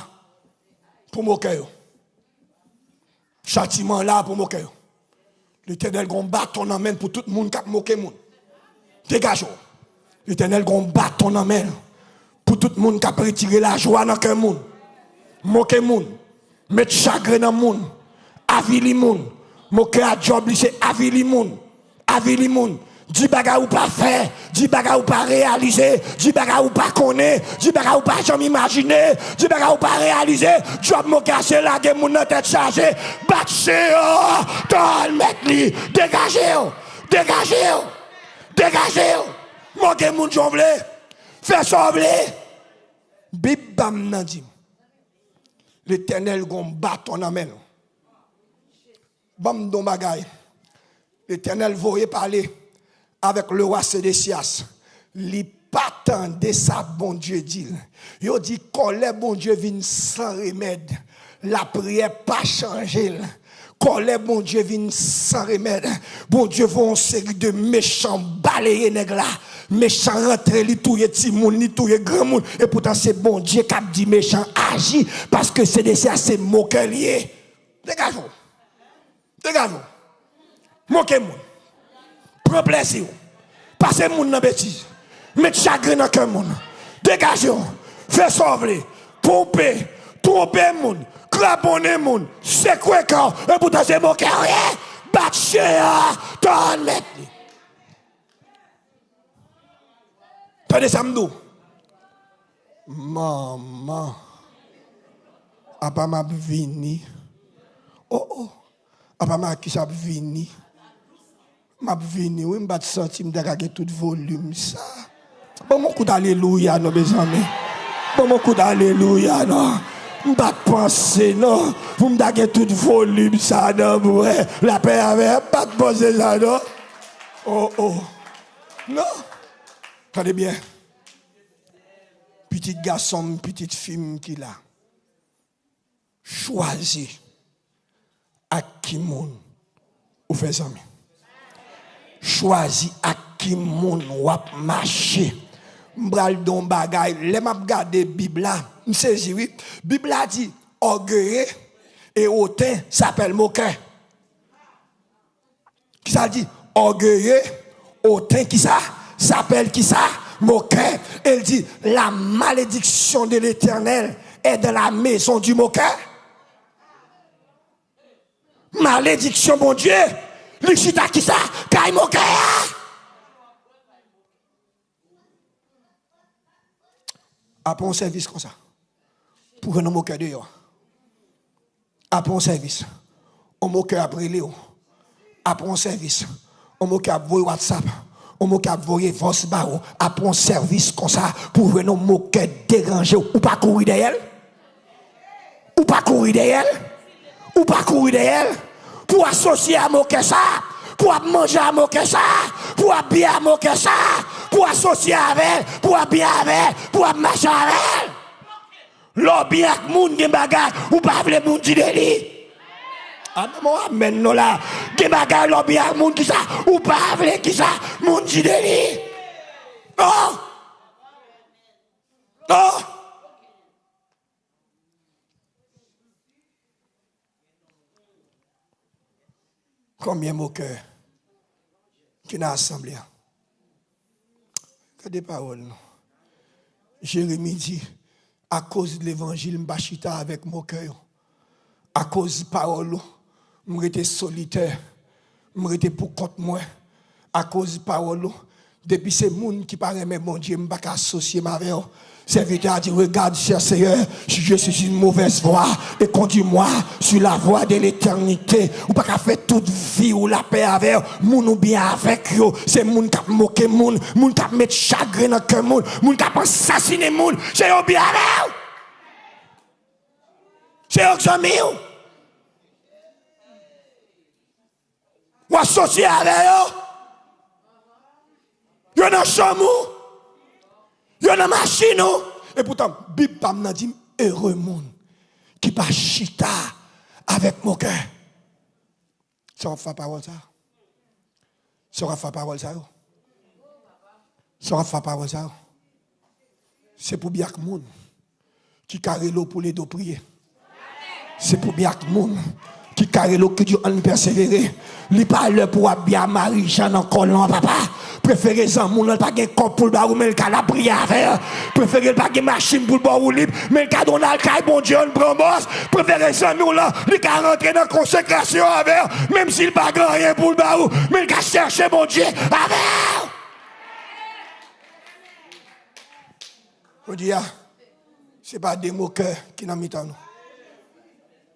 pou mokè yo. Chatiman la pou mokè yo. Letènèl gon baton nan men l pou tout moun k ap moke moun. Degaje w. Letènèl gon baton nan men l pou tout moun k ap retire lajwa nan kè moun. Moke moun. Met chagren nan moun. Avili moun. Mokè a djòb li se avili moun. Avili moun. Di bagay ou pa fè. Di bagay ou pa reyalize. Di bagay ou pa konnen. Di bagay ou pa janm imajine. Di bagay ou pa reyalize. Djòb mokè a se lage moun nan tèt chaje. Bat chen an. Tann mèt li. Degaje w. Degaje w. Degaje w. Moke moun jan w vle. Fè sa w vle. Bib pa m nan di m. Letènèl gon baton nan men l. Ban m di w yon bagay. Letènèl voye pale avèk lewa Sedesyas. Li pa tande sa Bondye di l. Yo di kòlè Bondye vin san remèd. Lapriyè pa chanje l. Kòlè Bondye vin san remèd. Bondye voye yon seri de mechan baleye nèg la. Mechan rantre, li touye timoun, li touye granmoun. Epoutan se Bondye k ap di mechan aji, paske Sedesyas se mokè l ye. Degaje w. Degaje w. Moke moun. Pran plezi w. Pase moun nan betiz. Met chagren nan kè moun. Degaje w. Fè sa w vle. Twonpe. Twonpe moun. Kraponnen moun. Sekwe kè w. Epoutan se mokè w ye. Bat chen an. Tann mèt li. Tande sa m di w. Manman. Apa m ap vini. Oh, oh. Apa Makis ap vini. M ap vini, wi, m pa t santi m ta ka gen tout volim sa. Ban m yon kout alelouya non, mezanmi. Ban m yon kout alelouya non. M pa t panse non pou m ta gen tout volim sa nan mwen. Lapè avè m, m pa t panse sa non. Oh, oh. Non. Tande byen. Pitit gason m, pitit fi m ki la. Chwazi ak ki moun ou fè zanmi. Chwazi ak ki moun w ap mache. M pral di w yon bagay, lè m ap gade Bib la, m sezi wi. Bib la di, ògeye e oten s'appelle moqueur. Kisa l di? Orgueilleux, hautain, kisa? S'appelle kisa? Moqueur. E l di, la malédiction de l'Éternel est dans la maison du moqueur. Malediksyon Bondye, li chita kisa? Kay mokè a. Apre yon sèvis konsa, pou jwenn yon mokè deyò. Apre yon sèvis, yon mokè ap rele w. Apre yon sèvis, yon mokè ap voye WhatsApp. Yon mokè ap voye voice ba ou. Apre yon sèvis konsa, pou jwenn yon mokè deranje w, ou pa kouri dèyè l? Ou pa kouri dèyè l? Ou pa kouri dèyè l? Pou asosye a mokè sa, pou ap manje a mokè sa, pou ap byen a mokè sa, pou asosye avè l, pou ap byen avè l, pou ap mache avè l. Lè w byen ak moun, gen bagay ou pa vle moun di de li. A, ban m yon amèn non la. Gen bagay lè w byen ak moun, kisa ou pa vle, kisa moun di de li. Non. Non. Konbyen mokè ki nan asanble a? Gade pawòl non. Jeremi di, akoz levanjil, m pa chita avèk mokè yo. Akoz pawòl ou, m rete solitè. M rete pou kont mwen. Akoz pawòl ou, depi se moun ki pa renmen Bondye, m pa ka asosye m avè w. Sèvitè a di, regarde, cher Seigneur, je suis une mauvaise voie et conduis-moi sur la voie de l'éternité. Ou pa ka fè tout vi ou lapè avè moun ou byen avèk yo. Se moun k ap moke moun, moun k ap met chagren nan kè moun, moun k ap ansasinen moun. Se yo byen avè w. Se yo k zanmi w. W asosye avè yo. Yo nan chanm ou. Yo nan machin ou. Epoutan, Bib pa m nan di m, ere moun ki pa chita avèk mokè. Sa w ap fè pawòl sa yo? Sa w ap fè pawòl sa yo? Sa w ap fè pawòl sa yo? Se pou byen ak moun ki ka rele w pou l ede w priye. Se pou byen ak moun ki ka rele w ki di w ann pèsevere. Li pa lè pou w ap byen a Marijan nan kòlon an, papa. Prefere zanmi w lan pa gen kòb pou l ba ou, men l ka la priye avè w. Prefere l pa gen machin pou l ba w woulib, men l ka di w ann al kay Bondye, ann pran bòs. Prefere zanmi w lan, li ka rantre nan konsekrasyon avè w, menm si l pa gen anyen pou l ba ou, men l ka chèche Bondye avè w. Jodi a, se pa de mokè ki nan mitan nou.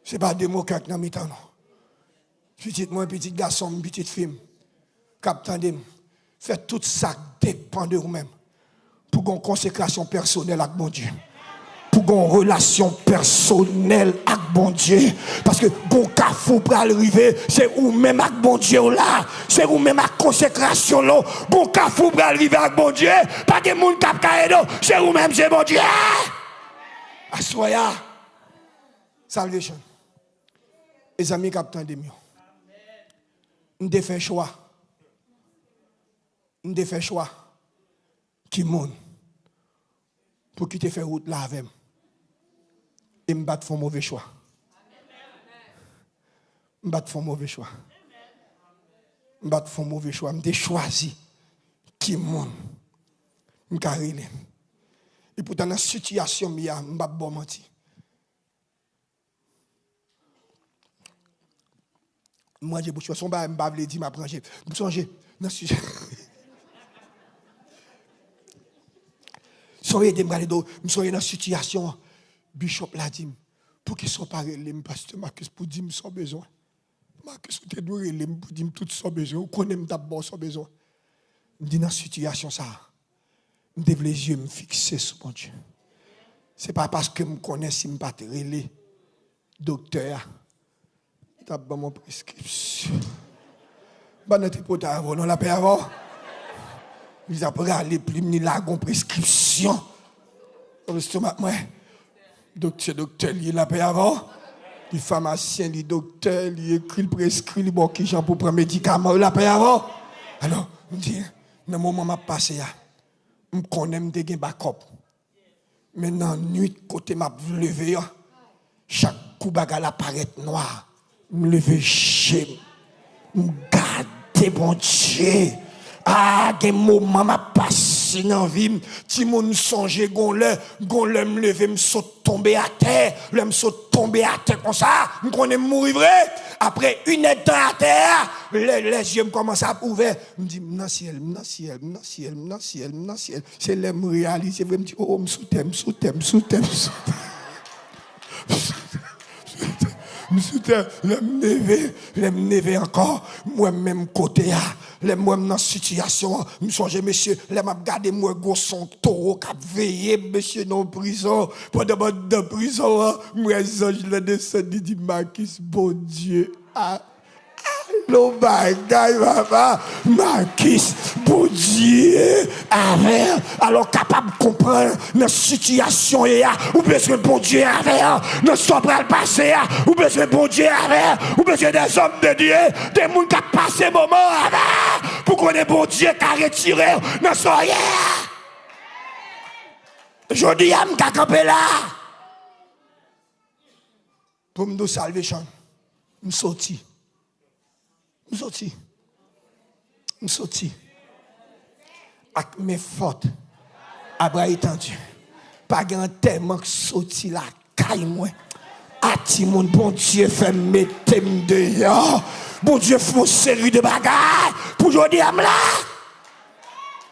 Se pa de mokè ki nan mitan nou. Pitit mwen, pitit gason m, pitit fi m, k ap tande m, fè tout sa k depann de ou menm pou gon konsekrasyon pèsonèl ak Bondye. Pou gon relasyon pèsonèl ak Bondye. Paske gon kafou pral rive, se ou menm ak Bondye w la. Se ou menm ak konsekrasyon w. Gon kafou pral rive ak Bondye. Pa gen moun k ap ka ede w. Se ou menm, se Bondye. Aswè a, salvation. E zanmi k ap tande m yo, m te fè chwa. M te fè chwa. Ki moun pou ki te fè wout la avè m. E m pa t fè yon move chwa. M pa t fè yon move chwa. M pa t fè yon move chwa. M te chwazi ki moun m ka rele. Epoutan, nan sitiyasyon m ye a, m p ap ba w manti. M ranje bouch mwen, se yon bagay m pa vle di, m ap ranje. M sonje nan si-, sonje de m gade do, m sonje nan sitiyasyon an. Bishop la di m, "Poukisa w pa rele m, Pastè Marcus, pou di m sa w bezwen? Marcus, ou te dwe rele m pou di m tout sa w bezwen. Ou konnen m t ap ba w sa w bezwen." M di, "Nan sitiyasyon sa a, m te vle zye m fikse sou Bondye. Se pa paske m konnen si m pa t rele doktè a, li t ap ban m yon preskripsyon." M pa nan tripotay avè w non, lapè avè w. Li t ap rale plim, li lage yon preskripsyon nan lestomak mwen. Doktè, doktè li ye, lapè avè w. Li famasyen, li doktè, li ekri, li preskri, li ba w kijan pou pran medikaman yo, lapè avè w. Alò, m di, nan moman m ap pase a, m konnen m te gen bakòp. Men nan nwit kote m ap leve an, chak kou bagay la parèt nwa, m leve je m, m gade Bondye. A, gen moman m ap pase nan vi m. Timoun, m sonje gon lè, gon lè m leve, m sot tonbe atè. Lè m sot tonbe atè konsa, m konnen m mouri vre. Apre inèdtan atè a, lè, lèzye m kòmanse ap ouvè, m di, "M nan syèl, m nan syèl, m nan syèl, m nan syèl, m nan syèl." Se lè m reyalize vre, m di, "O, m sou tè, m sou tè, m sou tè, m sou tè." M sou tè, lè m leve, lè m leve ankò, m wè m menm kote a. Lè m wè m nan sitiyasyon an, m sonje, mesye, lè m ap gade, m wè gwo son towo k ap veye m, mesye, nan prizon. Pandan m anndan prizon an, m wè zanj lan desann, li di, "Marcus, Bondye a." Lo bagay, papa. Marcus, Bondye avè w. Alò, w kapab konprann nan sitiyasyon w ye a, ou bezwen Bondye avè w. Nan sa w pral pase a, ou bezwen Bondye avè w. Ou bezwen des hommes de Dieu, de moun k ap pase moman avè w pou konnen Bondye ka retire w nan sa w ye a. Jodi a, m ka kanpe la pou m di w, Salvation, m soti. M soti. M soti. Ak men fòt. Abra etandi. Pa gen antèman k soti lakay mwen. A timoun, Bondye fè m mete m deyò. Bondye fè yon seri de bagay pou jodi a m la.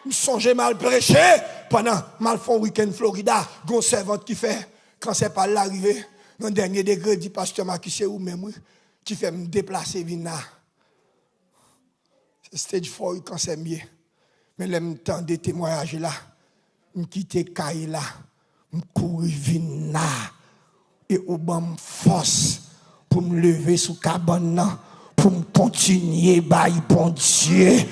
M sonje m al preche pandan m al fè yon wikenn Florida. Gen yon sèvant ki fè kansè pa l la rive nan dènye degre, di, "Pastè Marcus, se ou menm, wi, ki fè m deplase vin la." Se stage four kansè m ye. Men lè m tande temwayaj la, m kite kay la, m kouri vin la. E ou ban m fòs pou m leve sou kabann nan, pou m kontinye bay Bondye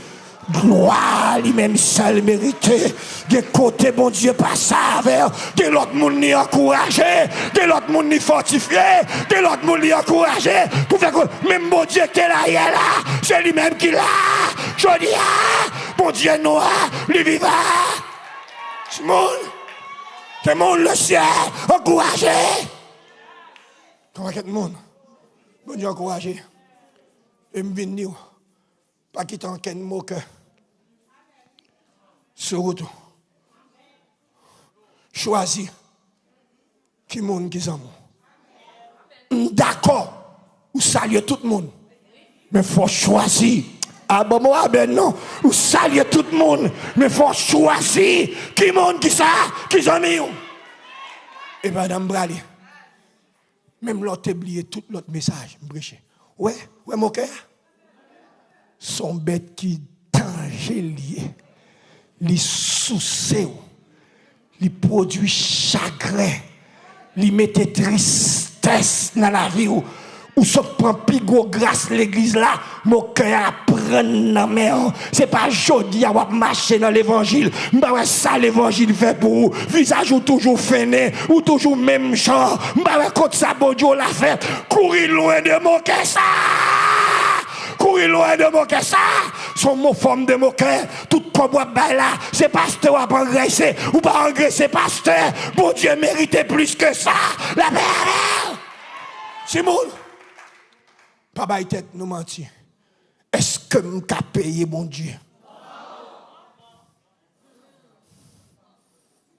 glwa li menm sèl merite. Gen kote Bondye pase avè w, gen lòt moun li ankouraje, gen lòt moun li fòtifye, gen lòt moun li ankouraje pou fè ko-, menm Bondye ki te la yè la, se li menm ki la jodi a. Bondye nou an, li vivan. Timoun, ke moun lesyèl ankouraje. Yon pakèt moun Bondye ankouraje. E m vin di w, pa kite ankenn mokè sou wout ou. Chwazi ki moun ki zanmi w. M dakò, ou salye tout moun. Men fò w chwazi. A, ban m yon amèn non. Ou salye tout moun, men fò w chwazi ki moun ki sa, ki zanmi w. E pandan m prale, menm lè w te bliye tout lòt mesaj m preche. Wè, wè mokè a? Se yon bèt ki danje li ye. Li souse w. Li pwodui chagren. Li mete tristès nan lavi w. Ou sot pran pi gwo gras legliz la, mokè a pran nan men w. Se pa jodi a w ap mache nan levanjil. M pa wè sa levanjil fè pou ou. Vizaj ou toujou fennen, ou toujou menm jan. M pa wè kot sa Bondye w la fèt. Kouri lwen de mokè sa! Kouri lwen de mokè sa! Se yon mo fòm de mokè. Tout kòb w ap bay la, se pastè w ap angrese. Ou pa angrese pastè. Bondye merite plis ke sa. Lapè avè w! Timoun, pa bay tèt nou manti. Èske m ka peye Bondye?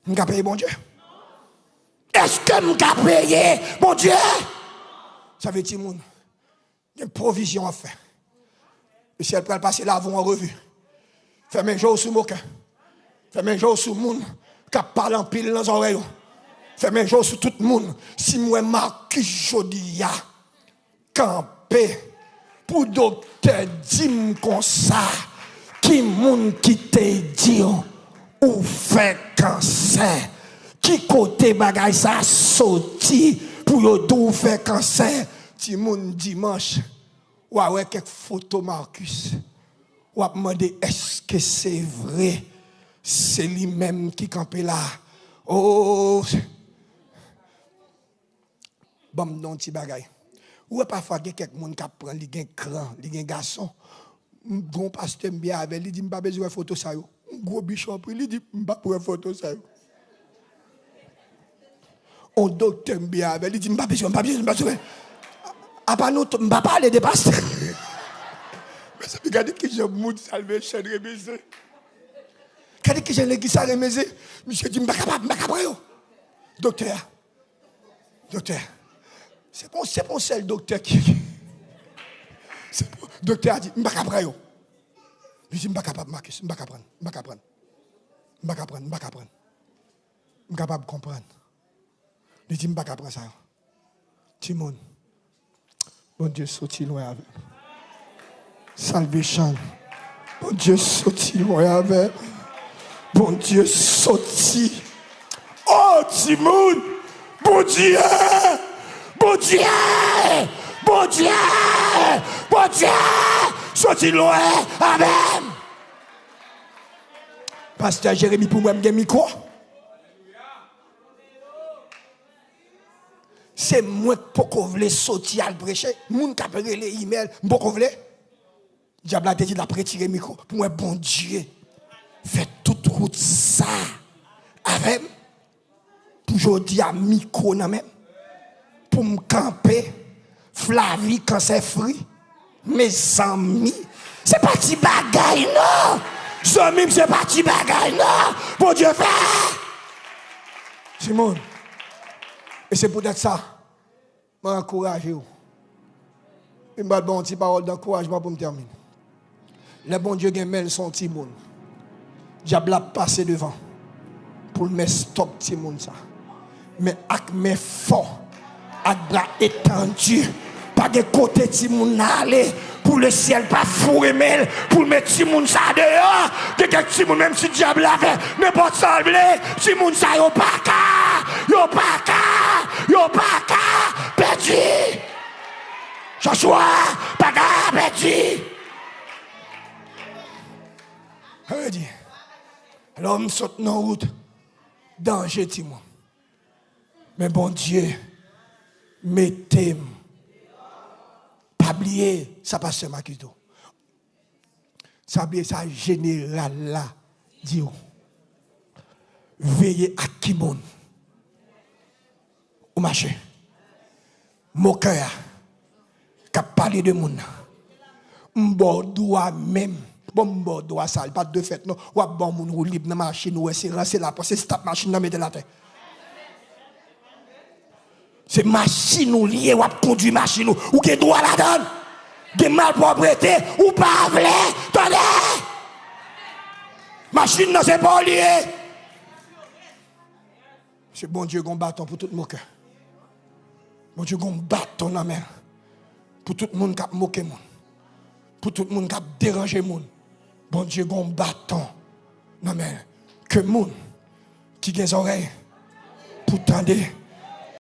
M ka peye Bondye? Èske m ka peye Bondye? Sa vle, timoun, gen pwovizyon w ap fè. Lesyèl pral pase lavi w an revi. Fèmen je w sou mokè. Fèmen je w sou moun k ap pale anpil nan zòrèy ou. Fèmen je w sou tout moun. Si m wè Marcus jodi a kanpe pou doktè di m konsa, ki moun ki te di w ou fè kansè? Ki kote bagay sa soti pou yo di w fè kansè? Timoun, dimanch, w a wè kèk foto Marcus. W ap mande, èske se vre? Se li menm ki kanpe la. Oh, ban m di w yon ti bagay. Ou wè pafwa gen kèk moun k ap pran, li gen kran, li gen gason. M, gon pastè m byen avè l, li di m pa bezwen wè foto sa yo. M gwo bichon pri, li di m pa pou wè foto sa yo. On doktè m byen avè l, li di m pa bezwen, m pa bezwen, m pa bezwen. Apa nou, m pa pale de pastè. Mezanmi, gade kijan moun Salvation renmen ze. Gade kijan legliz sa renmen ze. Misye di m pa kapab, m pa ka pran yo. Doktè a. Doktè, se pa, se pa yon sèl doktè ki, se pa, doktè a di, m pa ka pran yo. Li di, m pa kapab, Marcus, m pa ka pran, m pa ka pran. M pa ka pran, m pa ka pran. M kapab konprann. Li di, m pa ka pran sa yo. Timoun, Bondye soti lwen avè m. Salvation. Bondye soti lwen avè m. Bondye soti. Oh, timoun! Bondye! Bondye! Bondye! Bondye! Soti lwen avè m. Pastè Jeremi, pou mwen, m gen mikwo. Se mwen k poko vle soti al preche. Moun k ap rele imèl, m poko vle. Dyab la te di l ap retire mikwo. Pou mwen, Bondye fè tout wout sa avè m. Pou jodi a, mikwo nan men m. Pou m kanpe, Flavie, kansè fri. Mezanmi, se pa ti bagay non. Zanmi m, se pa ti bagay non. Bondye fè. Timoun. E se poutèt sa, mwen ankouraje w. E m pral ba w yon ti pawòl dankourajman pou m tèmine. Lè Bondye gen men l sou yon timoun, dyab la ap pase devan pou l mès stòp timoun sa. Men ak men fò, ak bra etandi, pa gen kote timoun nan ale pou lesyèl pa foure men l pou l met timoun sa deyò. Gen kèk timoun, menm si dyab la fè nenpòt sa l vle, timoun sa yo pa ka, yo pa ka, yo pa ka pèdi. Joshua pa ka pèdi. Sa vle di, lè m sot nan wout danje, timoun. Men Bondye mete m. Pa bliye sa pastè Makito. Sa bliye sa jeneral la di w. Veye ak ki moun ou mache. Mokè a k ap pale de moun nan. M ba w dwa menm. Bon, m ba w dwa sa, li pa t dwe fèt non. W ap ba w moun woulib nan machin ou, wè se ranse la pran, se start machin nan mete l atè. Se machin ou li ye, w ap kondui machin ou. Ou gen dwa ladan l. Gen malpwòpte, ou pa vle. Tande! Machin nan se pa w li ye. Se Bondye gon baton pou tout mokè. Bondye gon baton nan men l pou tout moun k ap moke moun, pou tout moun k ap deranje moun. Bondye gon baton nan men l. Ke moun ki gen zòrèy pou tande,